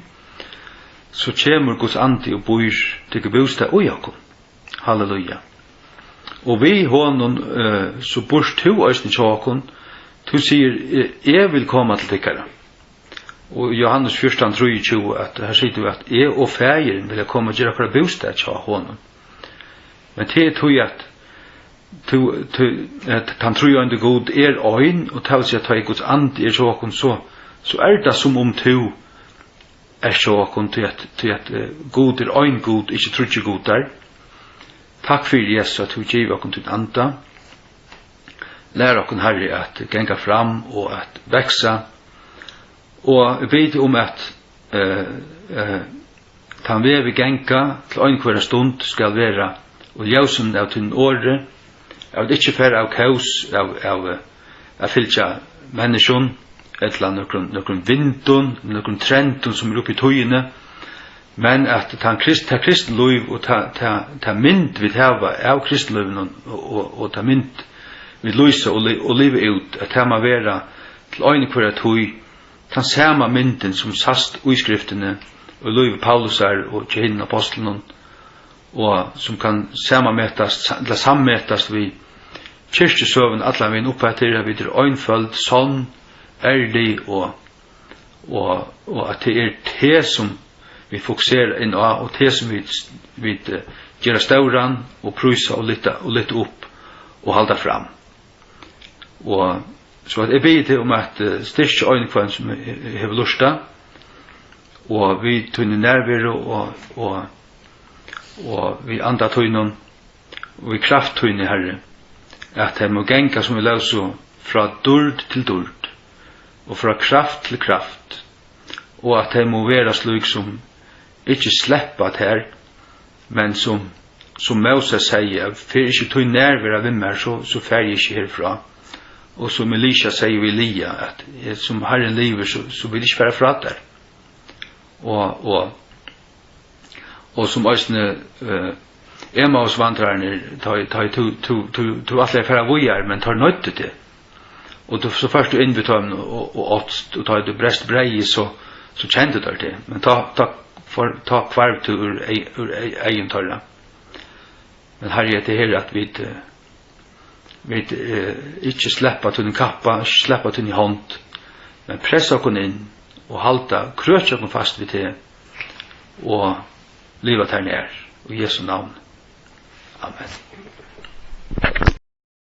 so kemur Guds Andi og býr, tekur bústað í okkum. Halleluja. Og við honum, eh, so býrt tú eisini hjá okkum. Tú sigur, "Eg, eg vil koma til tykkara." Og Jóhannes fjúrtan trýogtjúgu, at her sigur tú, at eg og Faðirin vilja koma og gera okkara bústað hjá honum. Men tað er tí, at tú, tú, at tann tríeindi Gud er ein, og tað vil siga, at tá ið Guds Andi er hjá okkum, so, so er tað, sum um tú ert hjá okkum, tí at, tí at, eh, Gud er ein Gud, ikki tríggir gudar. Takk fyri, Jesus, at tú gevur okkum tín Anda. Lær okkum, Harri, at ganga fram og at vaksa. Og eg biði teg um, at, eh, eh, tann veg vit ganga til ein hvørja stund skal vera í ljósinum av tínum orði, at vit ikki fara av kós av, av, eh, at fylgja menniskjum, ella nøkrum, nøkrum vindum, nøkrum trendum, sum eru uppi í tíðini, men at tann krist-, tað kristinlív og ta, ta, ta mynd, vit hava av kristinlívinum og, og, og ta mynd, vit lýsa og li-, og liva út, at tað má vera til ein hvørja tíð tann sama myndin, sum sæst í Skriftini, í lívi Paulusar og hjá hinum ápostlunum, og sum kann samanmetast, sa-, ella sammetast við kirkjusøguna allan vegin upp eftir, at vit eru einføld, sonn, ærlig og, og, og at tað er teg, sum vit fokusera inn á, og teg, sum vit, vit, eh, gera stóran og prísa og lyfta, og lyfta upp og halda fram. Og so at eg biði teg um at, eh, styrkja ein hvønn, sum he-, he-, hevur lurtað, og við tíni nærveru og, og, og við Anda tínum, og við kraft tíni, Harri, at tey mugu ganga, sum vit lósu, frá dýrd til dýrd, og frá kraft til kraft, og at tey mugu vera slík, sum ikki sleppa tær, men sum, sum Móses segði, at fer ikki tín nærvera við mær, so, so fari eg ikki herfrá. Og sum Elisha segði við Elia, at, eh, sum Harrin livir, so, so vil eg ikki fara frá tær. Og, og, og sum eisini, eh, Emmausvandrararnir, tá, tá tú, tú, tú, tú ætlaði at fara víðari, men teir noyddu teg. Og tú, so fórt tú inn við teimum og, og átst, og tá tú brast breyðið, so, so kendu teir teg. Men tá, tá, for, tá hvarv tú úr ey-, úr ey-, eygum teirra. Men Harri, hetta her, at vit, eh, vit, eh, ikki sleppa tín kappa, ikki sleppa tín hond, men pressa okkum inn og halda, krøkja okkum fast við teg og liva tær nær. Í Jesu navn. Amen.